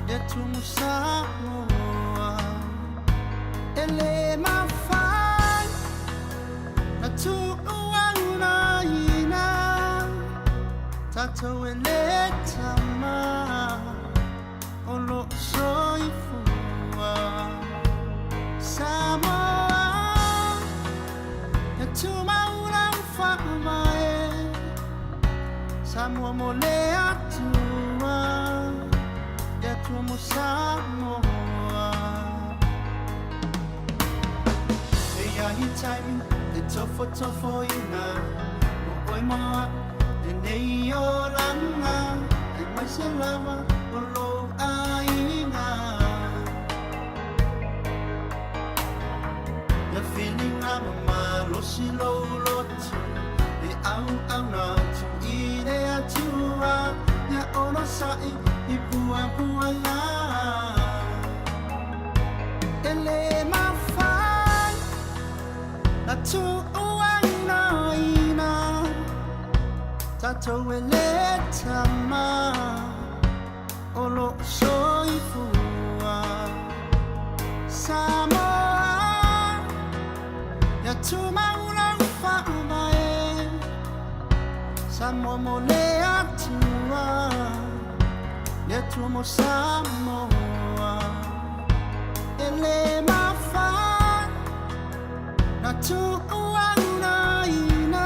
le Tumu Samoa. E le mafai na tuuaunoaina tatou e le Tama o loo soifua. Samoa, e tumau lau faavae, Samoa mo le Atua, le Atua mo Samoa. E ia ni taimi e tofotofoina mo oe ma a'u lenei olaga, aemaise lava o lou aiga. Ia filiga ma malosi lou loto e auauna atu i le Atua, ia onosa'i i puapuaga. E le mafai na tuuaunoaina tatou e le Tama o loo soifua. Samoa, ia tumau lau faavae, Samoa mo le Atua, le Atua mo Samoa. E le mafai na tuuaunoaina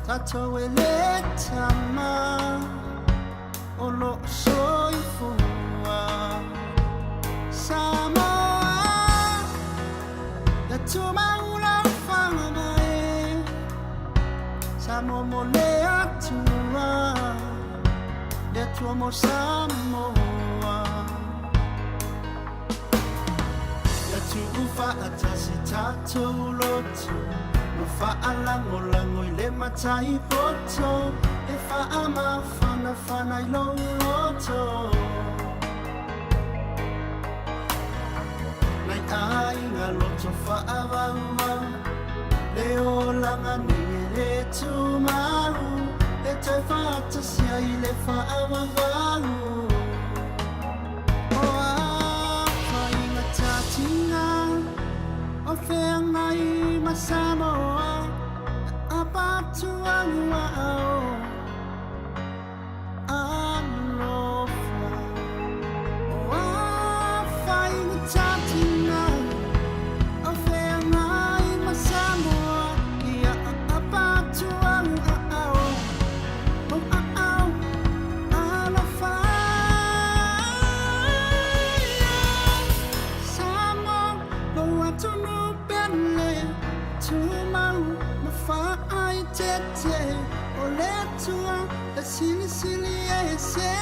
tatou e le Tama o loo soifua. Samoa, ia tumau lau faavae, Samoa mo le Atua, le Atua mo Samoa. Ia tuufaatasi tatou loto Ma faalagolago i le matai poto e faamafanafana i lou loto. Nai aiga loto faavauvau, le olaga nei e le tumau, e toe faatasi ai le faavavau. O a faiga tatinga o feagai ma Samoa, apatuauao alofa. O a faiga tatinga o feagai ma Samoa, ia apatuauao o aao alofa. Samoa, lou atunuu pele, tumau ma faaeteete, o le Atua e silisili ese.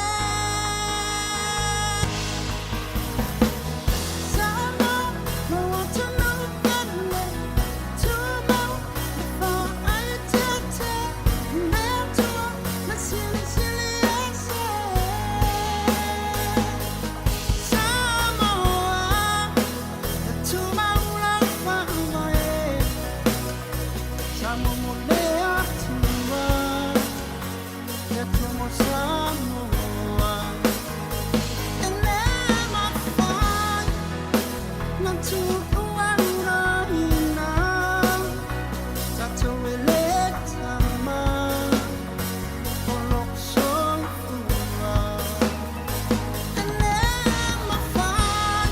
Samoa, lou atunuu pele, tumau ma faaeteete, o le Atua e silisili ese. Samoa, tumau lau faavae, Samoa mo le Atua, le Atua mo Samoa. E le mafai na tuuauraina, tatou e le tama o loo soifua. E le mafai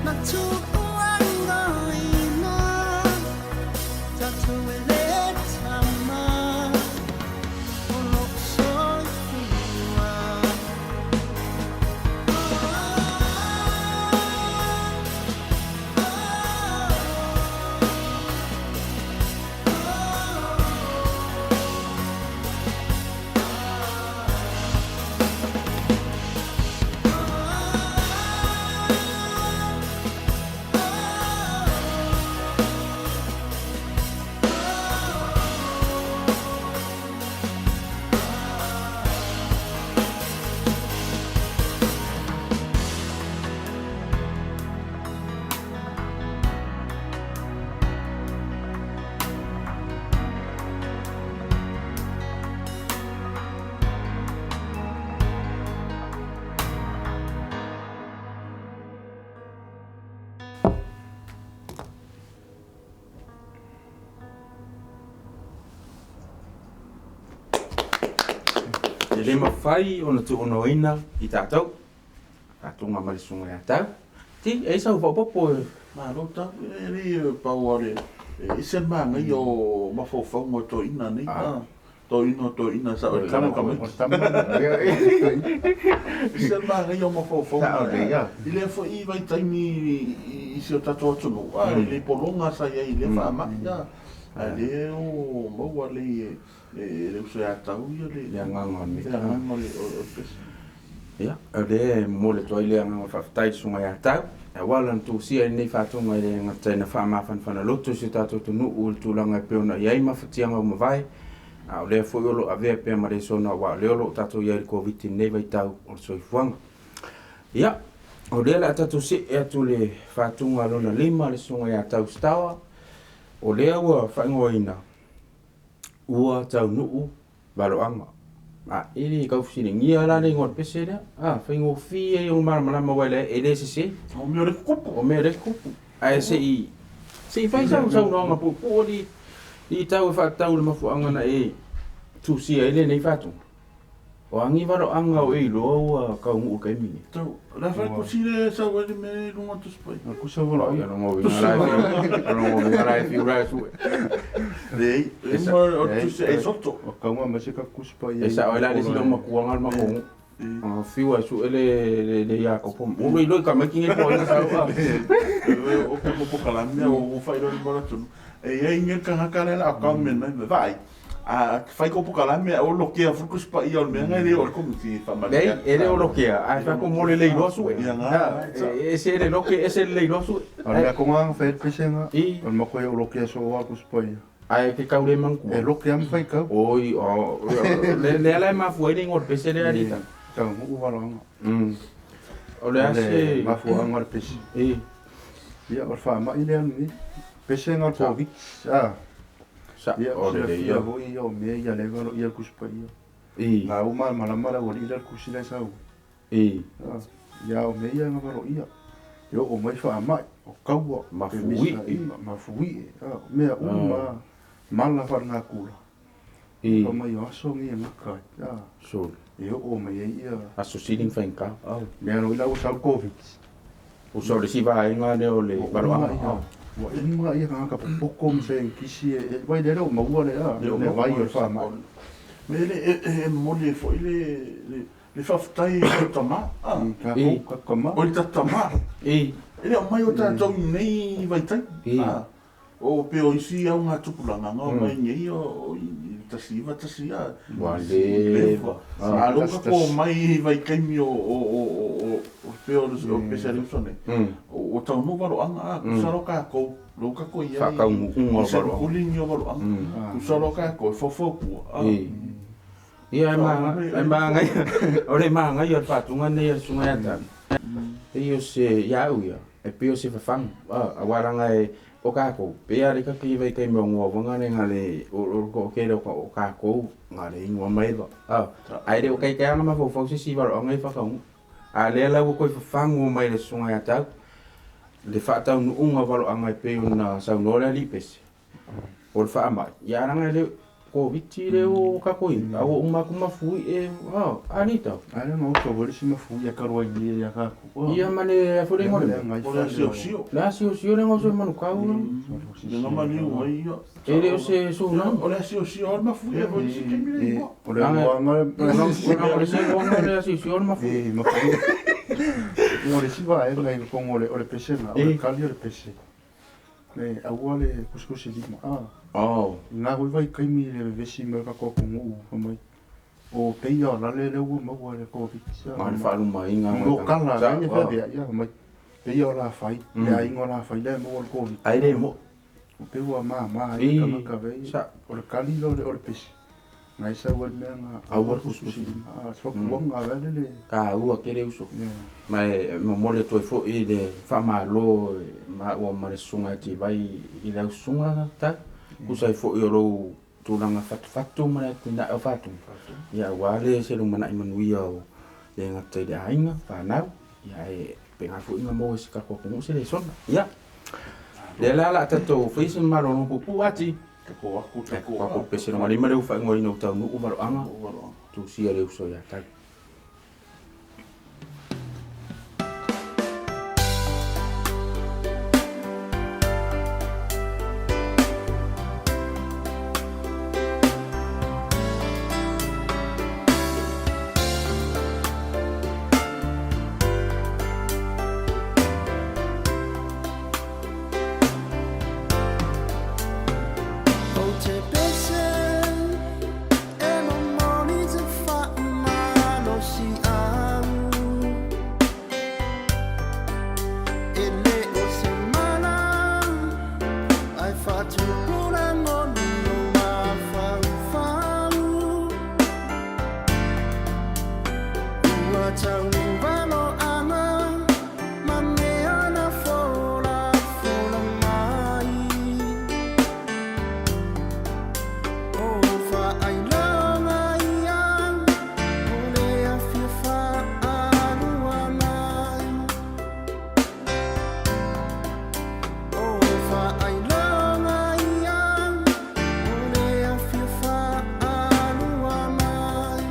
na tuuauraina, tatou e le tama o loo soifua. E le mafai ona tuunoaina i tatou faatoga ma le susuga ia Tau. Ti, e i sau faaopoopo e. Malo tau, e le pau a le ese le manaia o mafaufauga o toeaiina nei. Toeaiina o toeaiina sao e tama tamaiti. Ese le manaia o mafaufauga i lea foi vaitaimi i si o tatou atunuu, i le pologa sa i ai i lea faamai, a o lea o maua lei e le uso ia Tau ia le agaga o le le agaga o le pese. Ia, o lea e momoli atu ai le agaga faafetai i le susuga ia Tau, aua lana tusia i lenei faatoga e le gata ina faamafanafana loto i si o tatou atunuu i le tulaga e pei ona i ai mafatiaga ua mavae, a o lea foi o lo o avea pea ma lesona aua o lea o lo o tatou i ai i le Koviti i lenei vaitau o le soifuaga. Ia, o lea o le a tatou see atu i le faatuga lona 5 le susuga ia Tau Sitawa, o lea ua faaigoaina ua taunuu valoaga. A e le tau fesiligia la le igoa o le pese lea. A faigofie ia ona malamalama aua e le sese. O mea o le tutupu. O mea o le tutupu. Ae se i fai sau saunoaga puupuu li tau e faatatau i le mafuaaga na e tusia ai lenei faatuga. O agi valoaga o e iloa ua taunuu i le taimi lenei. Tau, la fai kusi le sau ai le mea i luga o Tusi Paia. Kusa valoaga. Ia longa uiga la e fiu. Longa uiga la e fiu la e sue. Leai, e uma o Tusi e soto. O kaunga mai se ka Tusi Paia. E sao ai la le sila o matuaga le matou nuu. Fiu ai sue le Iakopo. Ua iloa i tamaiti nei po o ai na sau. O ko po kalame o o fai lo le mala tunu. E ai nge kanga kala la ka men mai vai. A fai kou pokalame ae ua lokea foi le Tusi Paia o le mea lena e le oo i le Komiti e faamalie Leai, atu. e le o lokea, ae fai atu mo le le iloa sue. Ia na, E ese le loke, ese le le iloa sue. A o le mea koga na fai ai le pesega, I. o le matua ia o lokea soo lava le Tusi Paia. Ae ke tau le E manatua. loke lava ma faitau. Oi, o, le lea la e mafua ai le igoa o le pese lea, E Alita. taunuu valaga. O le O a le se... mafuaaga o le pese. I. Ia, o le faamai lea lenei. Pesega o le Sa. Covid. A. Sa, Ia, o le silafia ia. foi ia o mea ia lea e valoia le Tusi Paia. I. Na ua malamalama le aualii la le tusi la e sau ai. I. A. Ia, o mea ia na valoia. E oo mai faamai, o kaua, Mafuie. pemisa, mafuie. A, o mea uma mala faalenatura. I. Fa mai o aso nei e gata ai. A. Sole. E oo mai ai ia. Aso sili ma faigata. Lea lava ua sau le Covid. Ua sau le isi vaega lea o le Ua uma valoaga. ia. Ua uma ia tagata popoko ma saienitisi e vai lea e le o maua le a, le vai o le faamai. Me le e momoli ai foi le le faafetai i le tama. I tatou tatou tama. O le tatou tama. I. E le o mai o tatou i nei vaitaimi. I. O pei o isi augatupulaga na omai nei o i le 1911 a. Ua leva. A o lea ua tatou omai i vaitaimi o pei o le pese a le uso nei. Ua taunuu valoaga a, tusa loa tatou, lea ua tatou i ai Faataunuuga o i se valoaga. ruling o valoaga. Tusa loa tatou e faufautua. I. Ia, e manaia, o le manaia o le faatuga lenei a le Susuga ia Tali. Pei o se, ia au ia, e pei o se fafagu, aua leaga e, o tatou, pei lava le kaki i vaitaimi o goa foi na le, o le toatele o tatou, na le inu lava ma eva, ae le o taitai lava ona mafaufau se isi i valoaga ia faataunuu. A o lea la ua toe fafagu mai e le Susuga ia Tau, le faataunuuga o valoaga e pei ona saunoa le alii pese, o le faamai, ia ae leaga e le o Koviti lea ua tatou i ai, a ua uma atu mafuie, a tau. A lea na oto foi le isi mafuie talu ai nei ia tatou. Ia ma le a foi le igoa o le mea? O le asiosio. Le asiosio lea na oso i Manukau. Le na maliu ai ia. E le o se tsunami. O le asiosio o le mafuie foi i se taimi le igoa. O le igoaga O le isi igoaga o le asiosio o le mafuie. E mafuie. O le isi vaega i totonu o le pesega, o le kali o le pese. E aua le kusikusi lima. Oh. I na foi vaitaimi i le vevesi mai o le tatou atunuu fai mai, o peia o lale lea ua maua e le Covid. Ma le faalumaina. O kala lea e feaveai, fai mai, peia o lafai, le aiga o lafai lea e maua le Covid. Ai le mo. O pei ua mama ai le tagata vei. O le kali lea o le pese. Nai sau ai le mea na aua le kusikusi lima. A fautuaga vale le. Taua tele uso. Ma e momoli atu ai foi le faamalo maua ma le susuga ia Tivai i lau susuga Tau. Tusa ai foi o lou tulaga fatufatu ma le atinae o Fatuga. Ia aua le se lumanai manuia o le gata i le aiga, fanau, ia ae faapena foi ona maua e se tatou atunuu se lesona. Ia, lea la o le a tatou fai se malologa puupuu ati. Tako aku, Tako tako aku pese lona lima lea ua faaigoaina ua taunuu valoaga, tusia le uso ia Tau. Ou te pese e momoli te faamalosiau E le o se mana ae faatupulaga o lou mafaufau Ua taunuu valoaga ma mea na folafola mai O faailoga ia o le afi faalua mai O faailoga ia o le afi faalua mai.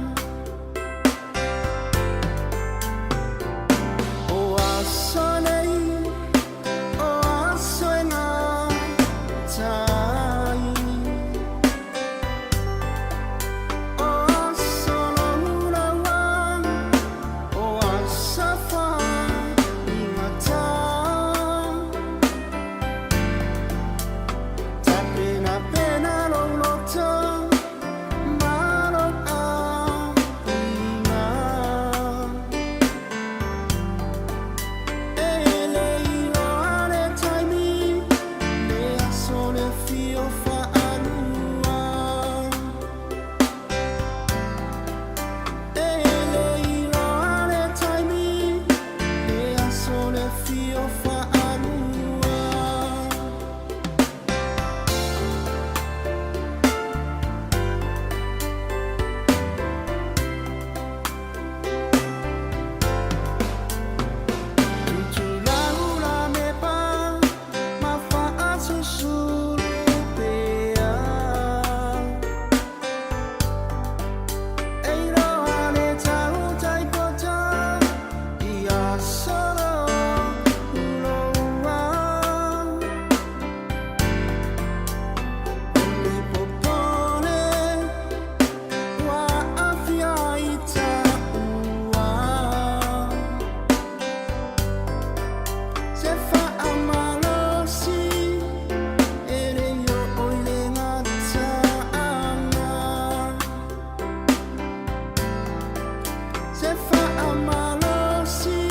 Se faamalosi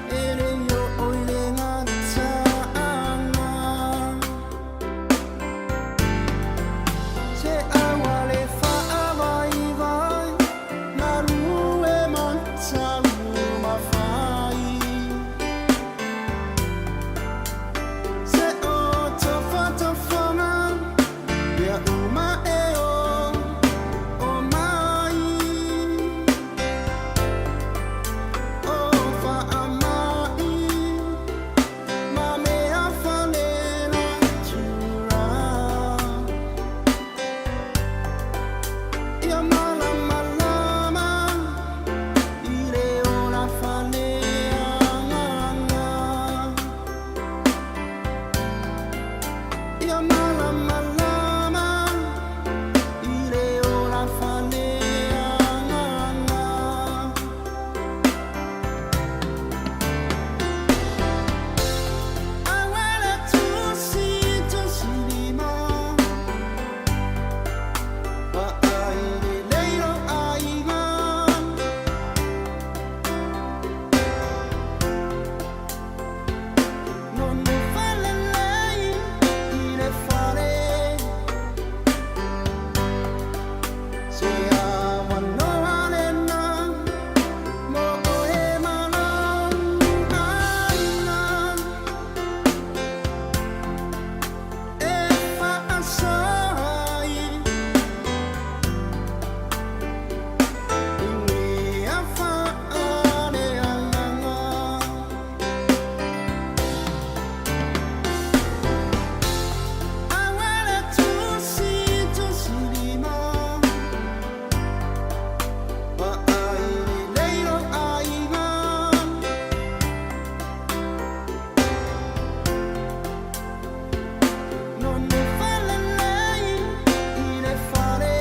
e le i oo i le gataaga. Se aua le faavaivai galue ma taumafai. Se o tafatafaga mea uma e oo mai. O faamai ma mea faalenatura. Ia malamalama i le ola faaleagaga. Ia malamalama i le ola faaleagaga. Aua le tusi tusilima, vaai lelei lou aiga. Nonofo lelei i le fale. Se avanoa lena mo oe ma lou aiga. E faasoa ai i mea faaleagaga. Aua le tusi tusilima, vaai lelei lou aiga. Nonofo lelei i le fale.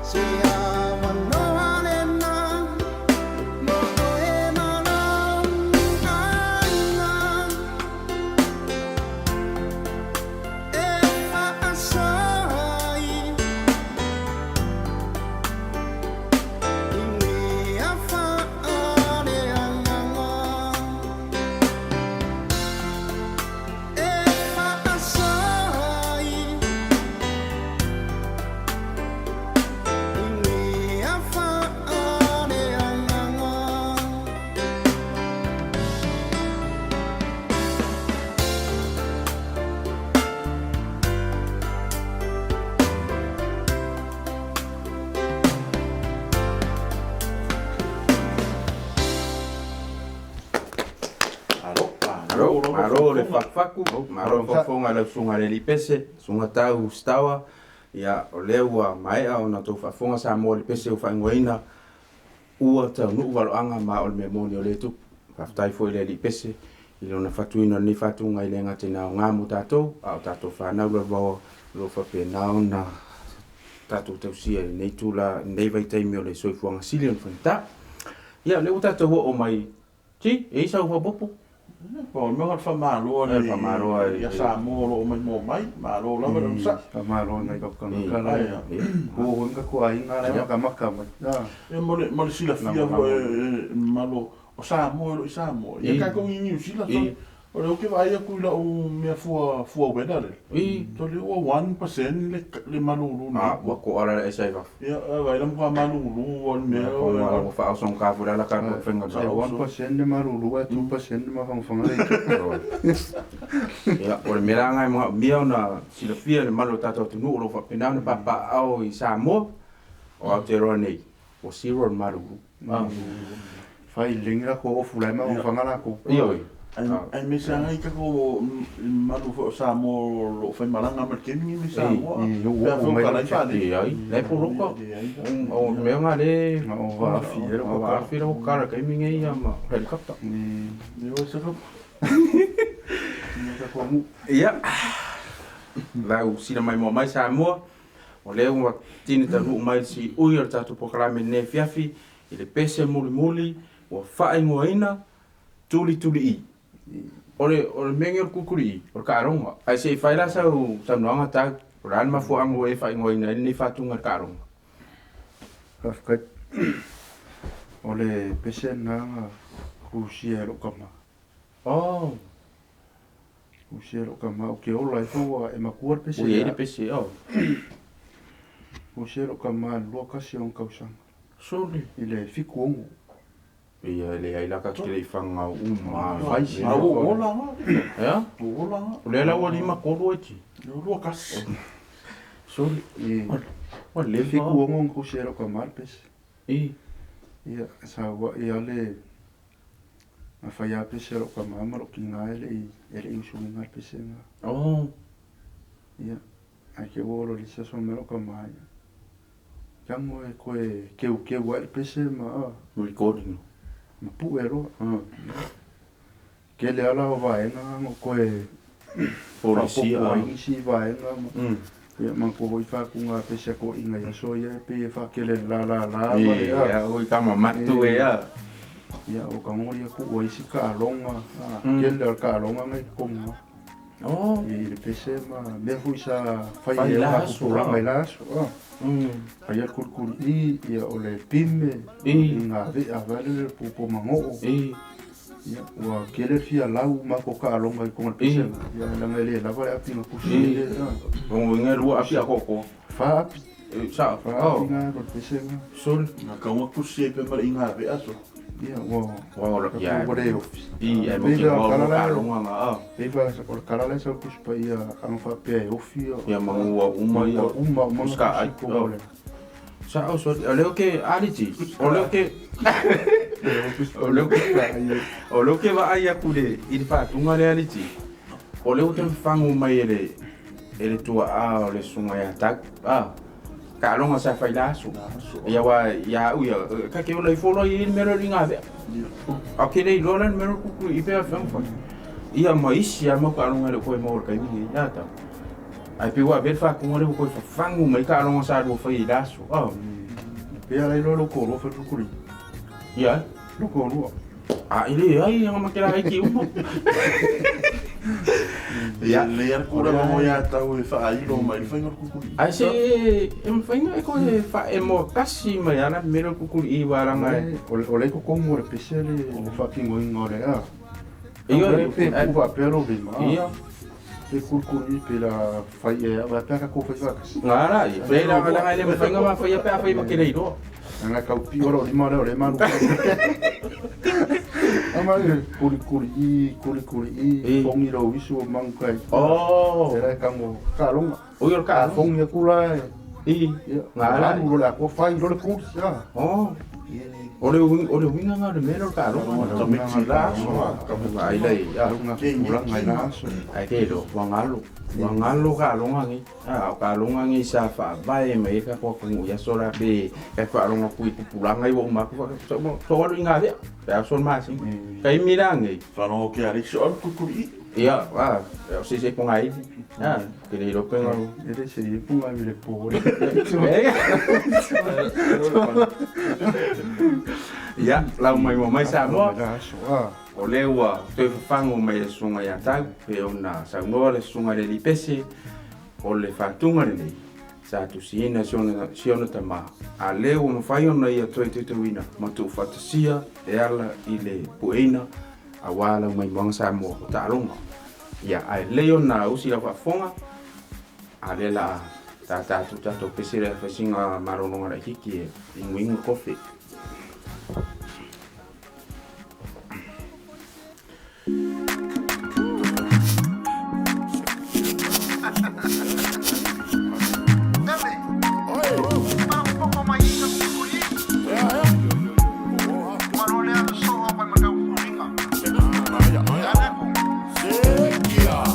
Se avanoa lena mo oe ma lou aiga. E faasoa ai i mea faaleagaga. E faasoa ai i mea faaleagaga. Malo, Malo, malo le fakufaku, malo le faafofoga i lau susuga i le alii pese, susuga Tau Sitawa. Ia, o lea ua maea ona outou faafofoga Samoa i le pese ua faaigoaina ua taunuu valoaga ma o le mea moni o lea e tupu. Faafetai foi i le alii pese i lona fatuina o lenei fatuga e le gata ina aoga mo tatou, a o tatou fanau lalovaoa o lo o faapena ona tatou tausia i lenei tula, lenei vaitaimi o le soifuaga sili ona faigata. Ia, o lea ua tatou oo mai, Ti, e i ai sau faaopoopo? Pau le mea o le faamalo a le faamalo a ia Samoa o lo o maimoa mai, malo lava le onosai. Faamalo nai lou tagata la e o foi ma tatou aiga la e matamata mai. Ia mo le mo le silafia foi e malo o Samoa e le o i Samoa, ia tatou i Niu Sila tole. O lea ou te vaai atu i lau mea fua fua uela lea, tole ua 1% le le malulu nei. A ua to'a la le aisa i fafo. Ia vaai la matua malulu lava le mea. Ua faaosogata foi le ala tatou faiga E 1% le malulu ae 2% le mafagofaga le itu. Ia, o le mea la lena e manaomia ona silafia e le mamalu o le tatou atunuu o lo o faapena ona papaaao i Samoa, o Aotearoa nei, ua zero le malulu. Fai lelei ni latou ofu la e mafagofaga latou. Ioe. Aemaise lava i tatou mamalu foi o Samoa o lo o faimalaga mai le taimi lenei mai Samoa, pe afai o talai faalele. Leai, la e poloka. O le mea lena lea Na o vaafi ai lau vaafi lau kala i le taimi lenei ma helicopter. Ia, lau sila maimoa mai Samoa, o lea ua tini taunuu mai le siui o le tatou polokalame i lenei afiafi i le pese mulimuli ua faaigoaina Tulituli'i. O le o le mea lenei o le tulituli'i, o le taaloga. Ae se i fai la sau saunoaga Tau, o le a le mafuaaga ua e faaigoaina ai lenei faatuga i le taaloga? Faafetai. O le pese lena na kusia e lou tama. Oh. Kusia e lou tama, ou te ola ai foi ua e matua le pese Ua i ai ia le au. pese, oh. Kusia e lou tama i le 21 o ona tausaga. Sole. I le 76. Ia e leai la tatou te le i fagau uma Fai si A ua ou ola lava. Ea? Ua ou ola lava. O lea la ua 53 e ti. Ua 21. Sole. I Ua le leva. 76 na kusia e lou tama le pese. I. Ia, saua'i lava le na fai lava pese a lou tama ma lou tina e le i e le i usuina le pese lena. Oh. Ia, ae te i ua ola i le isi aso mai lou tama ia, tago e toe keukeu ae le pese ma a. Recording. Ma pue loa. Tele lava la o vaega na toe Polisia. faaopoopo ai nisi vaega ma ia manatua foi faatuga pese a toeaiina i aso ia e pei e faatele i le lalala ma le a. Ia, oi tama matu e a. Ia o tago ia tuu ai isi taaloga, a tele lava o le taaloga na i totonu lava. Oh. I le pese ma mea foi sa fai Fai e la ona aso, tupulaga i la aso. Fai le kulikuli ia o le pime i gavea vae lele le pupo manoo. Ia ua tele le fia lau ma ko taaloga i totonu o le pese. Ia leaga e le lava le api na tusi ai le. O uiga e lua api a kokoa. Fa api. Sao. Fa api na o le pese na. Sole. Na kaua tusi ai pe ma le igavea so. Ia ua Ua ola ia. ua le ofi. I e mo Pei ki la mo kala la taaloga nga a. pei fa o le kala la sa tusi paia aga faapea e ofi. Ia mangua uma ia. Uma uma na Uska ai. tusi totonu o le. Sao so o lea ke aliti. O lea ke o lea ke o lea ke vaai atu le i le faatuga lea aliti. O lea ua toe fafagu mai e le e le tuaa o le susuga ia Tau. A. Taaloga sa fai la aso. Ia aua ia au ia ka ke ola ifo loa i le mea lea o le igavea. A ke le iloa la le mea lea o le kukuli'i pe afea ma fai. Ia ma isi lava mau taaloga e le o toe maua i le taimi lenei. A tau. Ae pei ua avea le faatuga lea ua toe fafagu mai taaloga sa lua faia i la aso. A. Pe ala iloa lou toalua fai le kukuli'i. Ia e. Lou toalua. A i leai aga ma ke laiti uma. Ia lelei lava le tulaga mo ia tau e faailo mai le faiga o le kukuli'i. Ae se e mafai ona e toe faaemoa tasi mai lava le mea lea o le kukuli'i aua leaga e. O lea i totonu o le pese le faatinoina o le a. Ia, Pe pu faapea lou lima. Ia. Pe kulikuli pe la fai e a pe a tatou fai faatasi. Nga la ia. Leai leaga leaga e le mafai ona ma faia pe afai ma te le iloa. Leaga e tau pio lou lima lea o lea e malu. Ama e kulikuli i, kulikuli i, fogi lou isu o manu kai. Oh. E la e tago taaloga. Oi o le taaloga. A fogi atu la e. I. Nga la alu loa le atoa fai loa le kuli. Oh. O le o le uiga lena o le mea lea o le taaloga. Tamaiti la aso. Vaai la i ai. Tulaga i la aso. Ae te iloa, ua galo. Ua galo taaloga nei. A o taaloga nei sa faavae mai ai le tatou atunuu i aso la pe e faalogo atu i tupulaga ia ua uma atu soo alu i gavea pe a oso le masina. Taimi la nei. Faalogo ke alisi o alu kukuli'i. Ia, a, o se isi e pogaili. A, te le iloa pe galo. E le se i poga i le po. Ia, lau mai ua mai Samoa. O lea ua toe fafagu mai le susuga ia Tau, pei ona saunoa le susuga i le alii pese, o le faatuga lenei, sa tusiina si ona, si ona tama, a lea ua mafai ona ia toe teuteuina ma tuufaatasia e ala i le pueina aua lau maimoaga Samoa o taaloga. Ia, ae lelei ona usi lau faafofoga, a lea la a tātā atu tatou pese lea fai sina malologa laitiiti e inuinu le kofe.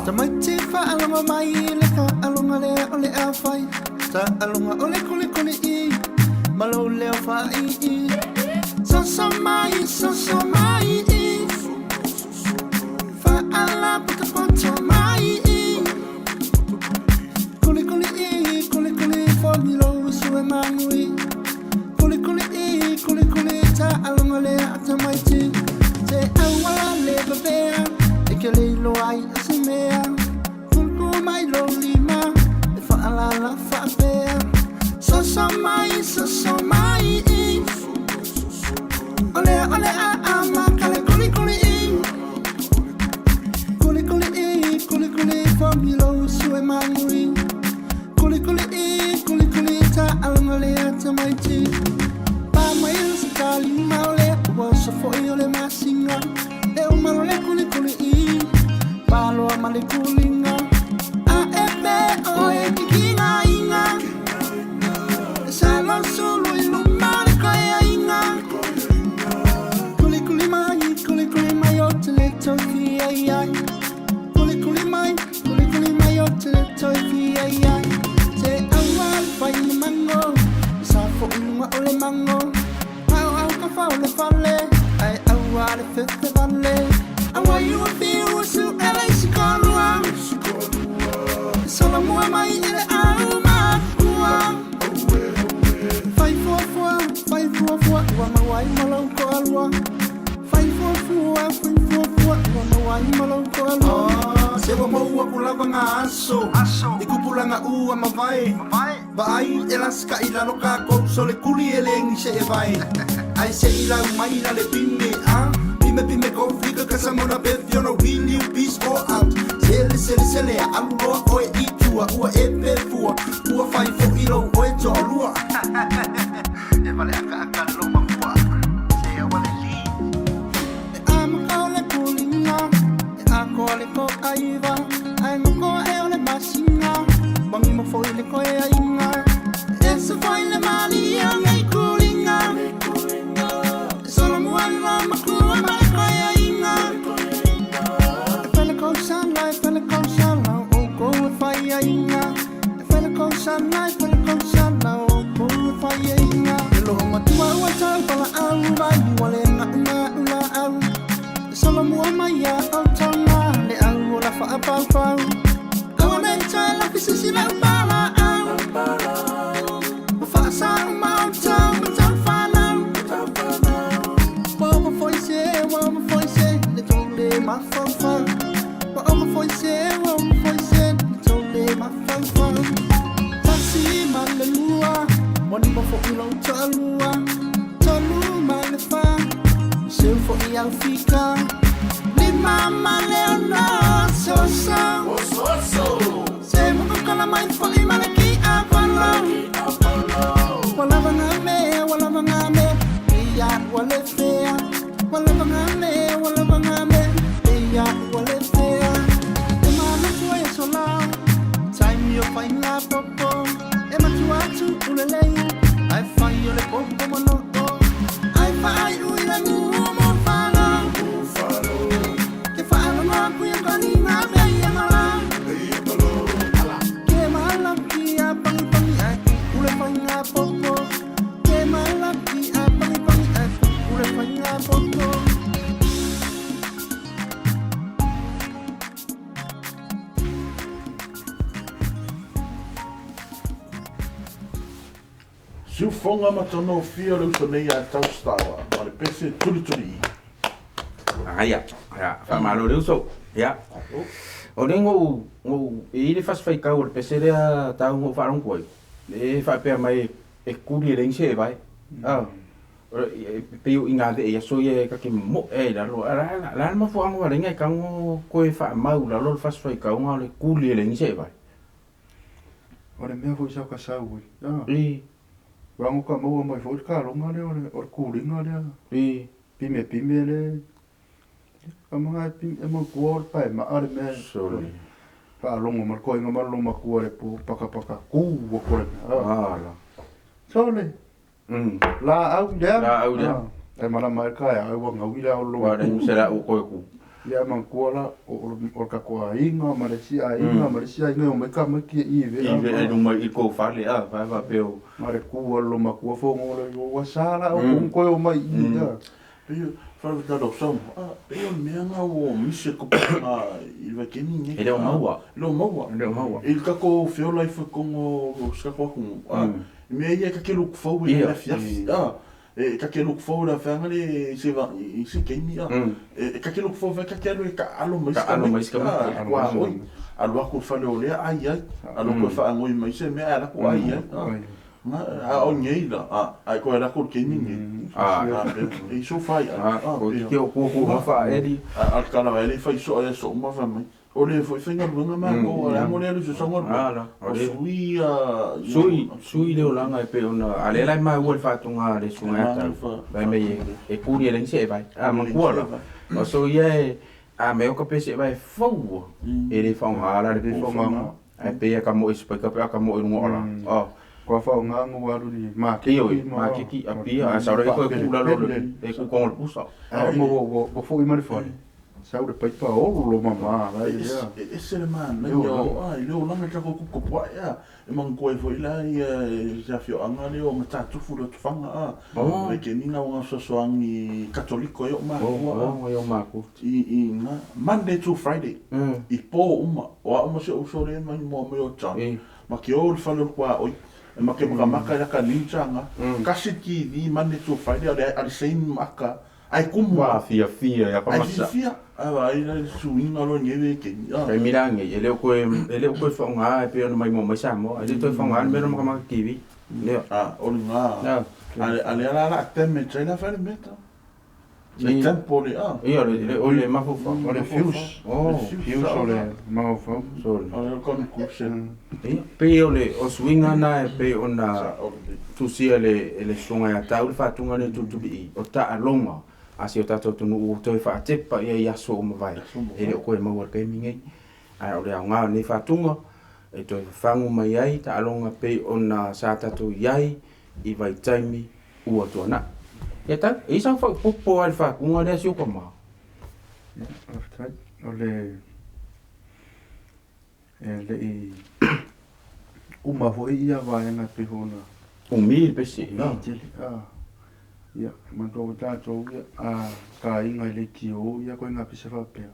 Tamaiti faalogo mai le taaloga lea o le a fai taaloga o le kolikoli i ma lou leo faaii soso mai soso mai i faalapotopoto mai i kolikoli i kolikoli foni lou usu e magui kolikoli i kolikoli taaloga lea a tamaiti se auala le vavea e ke le iloa ai o se mea Kuluku mai lou lima e faalala faapea Soso mai, soso mai. tamaiti. Pa mai o se kalima o le ua oso fo'i o le masina. E uma lo le kulikuli i, paloa ma le kuliga. A e pe o e kikiga iga, e sa sulu i luma le koea iga. Kulikuli mai, kulikuli mai o te le toi fia ai. Kulikuli mai, kulikuli mai o te le toi fia ai. Te aua le fai le mango, sa fo i lunga o le mango. Au au ka fa o le fale, ai aua le fefe vale. Aua iu fiu su ele si kolua. Solo mua mai i le au makua. Fai fua fua, fai fua fua, ua mauai malau ko alua. Fai fua fua, fai fua fua, ua mauai malau ko alua. Se ua maua ku lava ngā aso I kupulanga ua mavae Vaai e lasika i lalo kākou So le kuli e lengi se e vae. Ai se i lau mai la le pime a Pime pime ko flika ka samona befi ona wheel you peace or out. Sele sele sele a alu loa oe i tua ua e pe fua. Ua fai fo i lou oe to'alua. E vale aka aka lo makua. Se awa le li. E amaka o le kulinga, e ako le ko aiva. Ai ngoko e o le masinga, wangi mo foi le koe ainga. E se foi le mali o ngai kulinga. E solo mua la makua ma le koe ainga. E pele ko sala, e pele ko sala, o ko e fai ainga. E pele ko sala, e pele ko sala, o ko e fai ainga. E loho matua ua tau pala au vai wale nga nga ula au. E solo mua mai a au tonga, le au o la wha pau pau. Aua nei toe la fisisi la upala au. Wa wha sa uma o tau ma tau whanau. Wa oma foi se, wa oma foi se, le tau le mawhau. Wa oma foi se, wa oma foi se, le tau le mawhau. Tasi ma le lua, wa ni mo foi lau to'alua. Tolu ma le wha, seu foi au fika. Lima ma le ono, so so. Se mo kola mai foi ma le ki a palo. Wala vanga me, wala vanga me, ia wale fea. Wala vanga me, wala vanga me, ia wale fea. E mana tua e sola, time yo fai ngā popo. E matua atu ulelei, ai fai o le popo mano'o. Ai whaai ui la ngu mo whanau. Ke whaalonga kuia kani ngā mea ia mala. Ke malaki a pangi pangi ai ule fai ngā popo. Ke malaki a pangi pangi ai ule fai ngā popo. Siufoga ma tonofia le uso nei a taustawa ma le pese tulituli i. Aia, ia, whamalo le uso. Ia. O le ngou, ngou, e i le fas whai kau o le pese lea tau ngou whalong koe. E whaipea mai e kuri e lengi se e vai. Ah. E pe o inga e aso ia e kake mo e la lo la la la ma fu ango lenga ka ngo koe wha mau la lo le fas whai kau ngā le kuri e lengi se e vai. O le mea foi sau ka sau ui. Ah. I, Wango ka maua mai foi ka longa lea o le o le kulinga lea. i, Pime pime le. Ka manga pime e mo kua o le pae maa le mea. Sorry. Whaalongo ma le koinga ma le loma kua le pu paka paka ku o kore mea. Ah. Ah. La. Sole. La au lea. La au lea. Ah. E mana mai ka ia au ngau i lea o Wa loma le ku. se la o koe ku. Ia man kua la o o ka koa inga ma le si a inga ma le si a inga o mai ka mai ki i ve. I ve e luma i ko whale a, whai wha peo. Ma le ku o loma kua fo ngo le o sala o mm. koe o mai i ia. Pe wharawhita rau sau, ah, pe o mea ngā o mise ko ngā i le wakeni nge. E leo maua. E leo maua. E leo maua. E le kako whiola i whakongo o skako aku. Ah, mea ia kake luku fau e le fiafi. Ah, e kake luku fau le whianga le i se va i se keimi ah. E kake luku fau ve kake alu e ka alo mai Ka alo mai sika mai. Ah, kua oi. Alo aku whale o lea ai ai. Alo koe whaangoi mai se mea ala ko ai ai. Ah. Nga a o ngei la. Ah, ai koe la ko keimi nge. Ah, E so whai. Ah, ko te o kō kō mawha eli. A kala ele whai so e so ma fa mai. O le foi faigaluega matou, a le aga lea le ususaga o le Ala, o o le sui a sui, sui le olaga e pei ona, a lea la e maua i le faatoga a le susuga ia Tau, fai mai e kuli e leai ni seevai. A matua la, o so ia e, a mea o ka pe seevai e fou ua, e le faaaoga la le Le po. faaaogaina. Ae pei e ka moe spaika pe a ka moe i luga o la. Oh. Kua faaaoga ua alu i le Ioe, maketi ma maketi Apia, ae sao ai koe ku lalo le e ku kongo le pusa. Ae ma ua foi mai le fale. Sau le paipa olo lo mama la ia. E ese le manaia o a i le olaga e tatou tuputupuae a e manatua ai foi la ia se afioaga lea o Matatufu i Lotofaga a Oh, e keni na ona fesoasoani Katoliko ai o matua a oh, oh, e o maku. i na Monday to Friday i po uma o au ma si ou uso lea e maimoa mai o John ma ke o i le fale o le tuaoi e ma ke makamaka i laka ninja ga tasi le TV Monday to Friday a o le same aka ai kumu Ua a fiafia ia ai kamasa. fiafia ai vaai la le suiga loa i lenei vekeni a Taimi lagi, e le o koe, e le o koe whaonga e pei ona maimoa mai Samoa. E le toe whaonga le mea na makamaka TV. Lea. A o lena Na. a lea la o le a damage ai la fale mea ta le tempo le a Ia, le, o le mafaufau. O le fuse. Oh, Fuse o le mafaufau. sorry. O le conclusion. Ia, pei o le, o suiga na e pei ona Sa o le tusia e le susuga ia Tau le faatuga le tulituli i o taaloga a si o tatou atunuu ua toe faatepa ia i aso ua mavae e le o koe maua i le taimi nei. Ae o le aoga o lenei faatuga e toe fafagu mai ai taaloga pei ona sa tatou i ai i vaitaimi ua tuanai. Ia tau, e i ai sau faaopoopo lava i le faatuga lea si ou tama. Ia, faafetai. O le e le i uma foi ia vaega e pei foi ona Umi le pese. umi tele. Ah. Ia, manatua foi tatou ia, a taaiga i le leitio ia koe ngā pese faapea.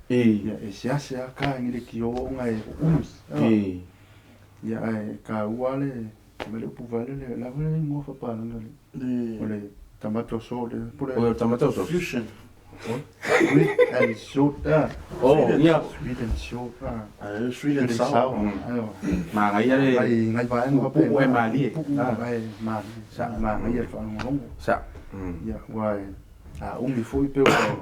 Ia, e seasea taaiga i le leitio ona e umi. Ah. Ia, ae taua le, ma le upu vaelele, o le a foi le igoa faapalagi o le tamato salt, po o le O le tamato sauce. Fusion. Sweet and salt, ah. Oh, ia. Sweet and salt, ah. Ae sweet and Sweet and sour. sour. Aio. Magaia le Ngai ngai vaega puupuu e faapena. malie. Puupuu Ah. ae malie. Sa. Magaia le faalogologo. Sa. Ia, ua e a umi foi pe ua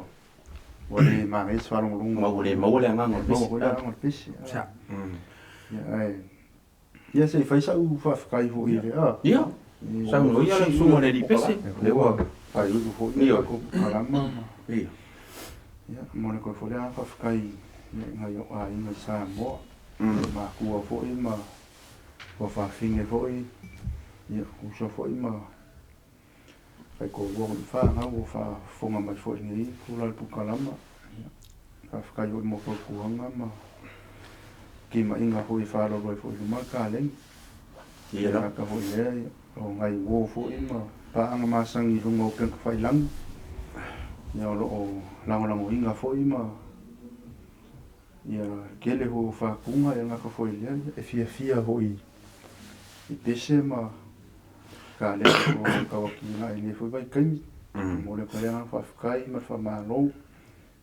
ua le magaia se faalogologo. Ma ua le maua le agaga o le Maua pese. foi le agaga o le pese. Ah. Sa. Ia, ae ia se i fai sau faafetai foi i le ah. Ia, saunoa ia le susuga i le alii pese. Le ua faiuiu foi ia Ia. tatou kalama ma Ia. ia mo le koe foi le agaga faafetai ia i nai ou aiga i Samoa. Makua foi ma ua faafine foi ia uso foi ma faitolua foi i fanau ua faafofoga mai foi i lenei tulaga i le pukalama. Ia faafetai foi mo fautuaga ma timaiga foi e faaaloalo ai foi i luma le kalegi. Ia la. Tagata foi lea ia o nai uo foi ma paaga masani i luga o upega tafailagi. Ia o loo lagolagoina foi ma ia tele foi o faatuga ia gata foi lea ia e fiafia foi i pese ma kalegi o loo tauatinae i lenei foi vaitaimi. Momoli atu ai le agaga faafetai ma le faamalo.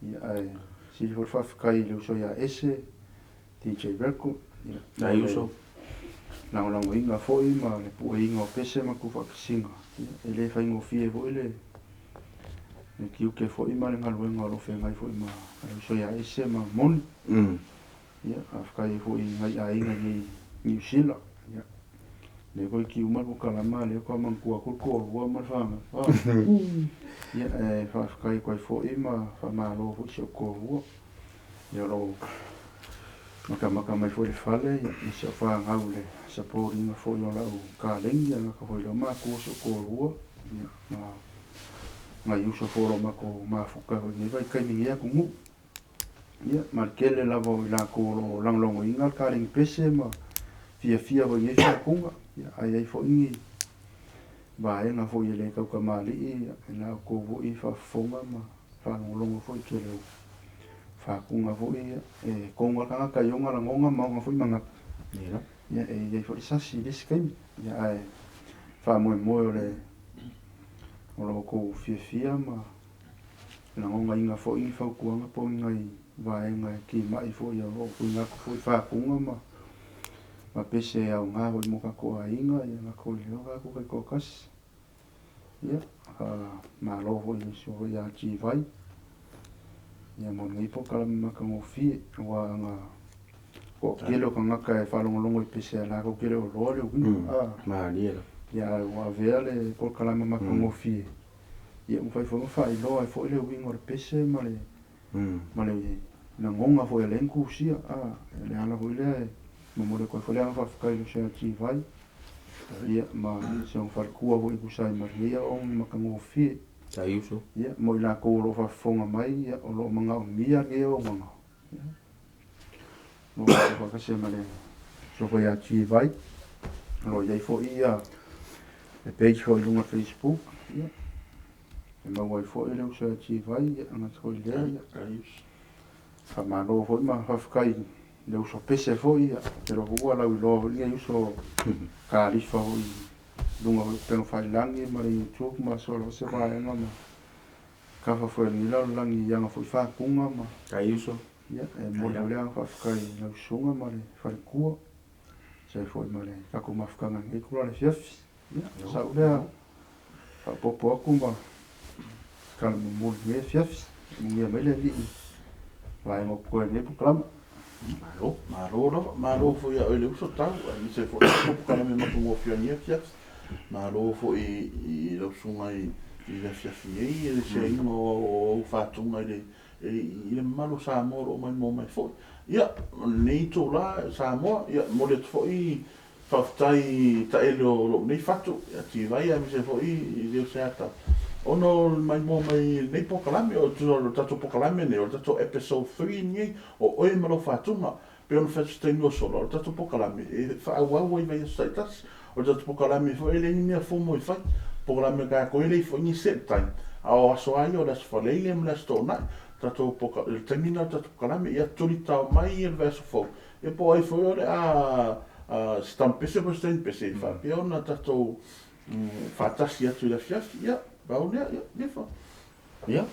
Ia ae sili foi le faafetai i le uso ia Ese DJ Record ia mo Dai le uso. lagolagoina foi ma le pueina o pese ma tuufaatasiga. Ia e le faigofie foi le tiute foi ma le galuega o loo feagai foi ma le uso ia Ese ma Moni. Ia faafetai ai foi i nai aiga i Niu Sila. Ia lea foi kiu mai le pukalama lea faatoa manatua atu le toalua ma le fanau. Ah. Ia e faafetai atu ai foi ma faamalo foi i si ou toalua. Ia o loo matamata mai foi i le fale ia ma si au fanau i le support ina foi o lau kalegi ia gata foi i lea ua matua si ou toalua. Ia ma nai uso foi o loo matou mafuta foi i lenei vaitaimi i lenei atunuu. Ia ma le tele lava o i latou o loo lagolagoina le kalegi pese ma fiafia foi i lenei faatuga. Ia ae i ai foi ni vaega foi e le tautamalii ia i la outou foi faafofoga ma faalogologo foi i le tele o faatuga foi ia e togo lava le tagata i ona lagona ma ona foi manatu. Ia e i ai foi le sasi i le isi taimi. Ia ae faamoemoe o le o lo outou fiafia ma lagonaina foi ni fautuaga po o ni nai vaega e timai foi o loo tuuina atu foi i faatuga ma ma pese e aoga foi mo tatou aiga ia latou i lea o tatou taitoatasi. Ia faamalo foi i le uso ia Tivai. Ia mo lenei polokalame matagofie, aua ana toatele o tagata e faalogologo i pese a latou te le o iloa le uiga. A. Malie lava. Ia ae ua avea le polokalame matagofie, ia mafai foi ona faailoa ai foi le uiga o le pese ma le ma le lagona foi a lea na tusia. A, o le ala foi lea e momoli atu ai foi le agaga faafetai i le uso ia Tivai, ia ma si ona faletua foi e tusa ai ma lenei aoaoga matagofie. Sai uso. Ia, mo i latou o lo o faafofoga mai, ia, o lo o manaomia lenei auaunaga, ia, o lo o faatasi ai ma le uso foi ia Tivai, o lo o i ai foi ia le page foi i luga o le Facebook, ia, e maua ai foi le uso ia Tivai, ia, e gata foi i lea, ia, faamalo foi ma faafetai i le uso pese foi, ia, ou te iloa foi ua lauiloa foi lenei uso kalifa foi i luga o upega failagi ma le YouTube ma so o se vaega ma kafa foi o lenei lalolagi i ana foi faatuga ma Tai uso. Ia, e momoli foi le agaga faafetai i lau susuga ma le faletua, tusa ai foi ma le tatou mafutaga i lenei itula o le afiafi. Ia, o sau lea faaopoopo atu ma tala mulimuli i lenei afiafi. Manuia mai le Alii i vaega o totoe o lenei polokalame. Malo. Malo lava, malo foi ia oe le uso tau, aemaise foi o le polokalame matagofie o lenei afiafi. Malo foi i lau susuga i le afiafi nei i le share ina o au faatuga i le mamalu o Samoa o lo o maimoa mai foi. Ia, o lenei itula Samoa, ia, e momoli atu foi Faafetai i taele o lou nei fatu ia Tivai aemaise foi i le Oseata ona o le maimoa mai i lenei polokalame. O le tatou polokalame lenei o le tatou episode 3 lenei o Oe ma Lou Fatuga. E pei ona fai atu i se taimi ua sola, o le tatou polokalame e faaauau ai i vaiaso taitasi. O le tatou polokalame foi e leai ni mea fomo e fai. O polokalame a tatou e leai foi ni set time, a o aso lava ia o le aso Faraile ma le aso Toonai. Tatou o le taimi lena o le tatou polokalame, ia tulitao mai le vaiaso fou Ia po o ai foi o le a se tama pese po o se taimi pese e faapea ona tatou faatasi atu i le afiafi. Ia, pau lea, ia, Lefa. Ia,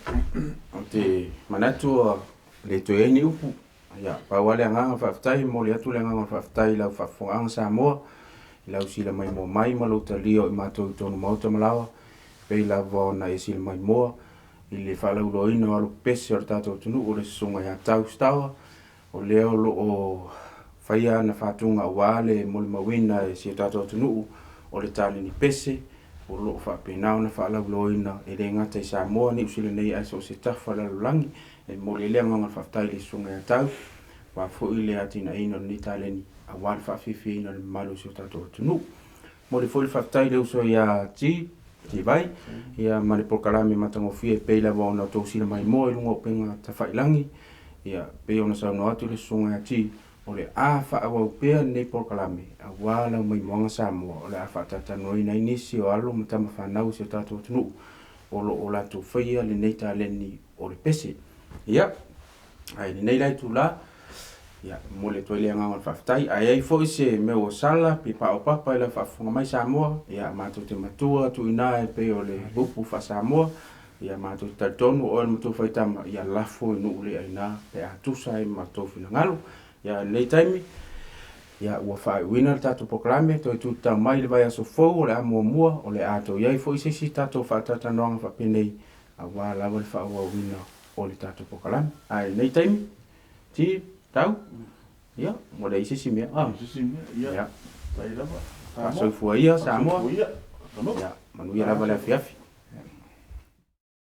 ou te manatu ua le toe i ai ni upu. Ia, pau lava le agaga faafetai, e momoli atu le agaga faafetai i lau faafofogaaga Samoa, i lau sila maimoa mai ma lou talia o i matou i totonu Maota ma Laoa, pei lava ona e sila maimoa i le faalauiloaina o alo pese o le tatou atunuu o le Susuga ia Tau Sitawa, O lea o lo o faia ana faatuga aua le molimauina e si o tatou atunuu o le taleni pese o lo o faapena ona faalauiloaina e le gata i Samoa, Niu Sila nei ae so o se tafa o le lalolagi. E momoli ai le agaga o le faafetai i le Susuga ia Tau aua foi le atinaeina o lenei taleni aua le faafiafiaina o le mamalu o si o tatou atunuu. Momoli foi le faafetai i le uso ia Ti, Tivai, ia ma le polokalame matagofie e pei lava ona outou sila maimoa i luga o upega tafailagi. Ia, pei ona saunoa atu le susuga ia Ti, o le a faaauau pea lenei polokalame aua lau maimoaga Samoa, o le a faatalatalanoaina ai nisi o alo ma tama fanau o si o tatou atunuu o lo o latou faia lenei taleni o le pese. Ia, ae i lenei la itula, Ia, momoli atu ai le agaga o le faafetai. A i ai foi se mea ua sala pe paopapa i lau faafofoga mai Samoa, ia, matou te matua atu i ina e pei o le upu faa-Samoa. Ia, matou te talitonu o oe le matua faitama, ia lafo i nuu le aina pe a tusa ai ma tou finagalo. Ia, i lenei taimi, ia, ua faaiuina le tatou polokalame, toe tutau mai i le vaiaso fou o le a muamua, o le a toe i ai foi se isi tatou faatalatalanoaga faapenei aua lava le faaauauina o le tatou polokalame. Ae i lenei taimi, Ti, tau, ia, ua leai se isi mea. Ah. Se isi mea, ia. Ia. Tai lava. Faasoifua ia, Samoa. Faasoifua ia. Ia, manuia lava le afiafi.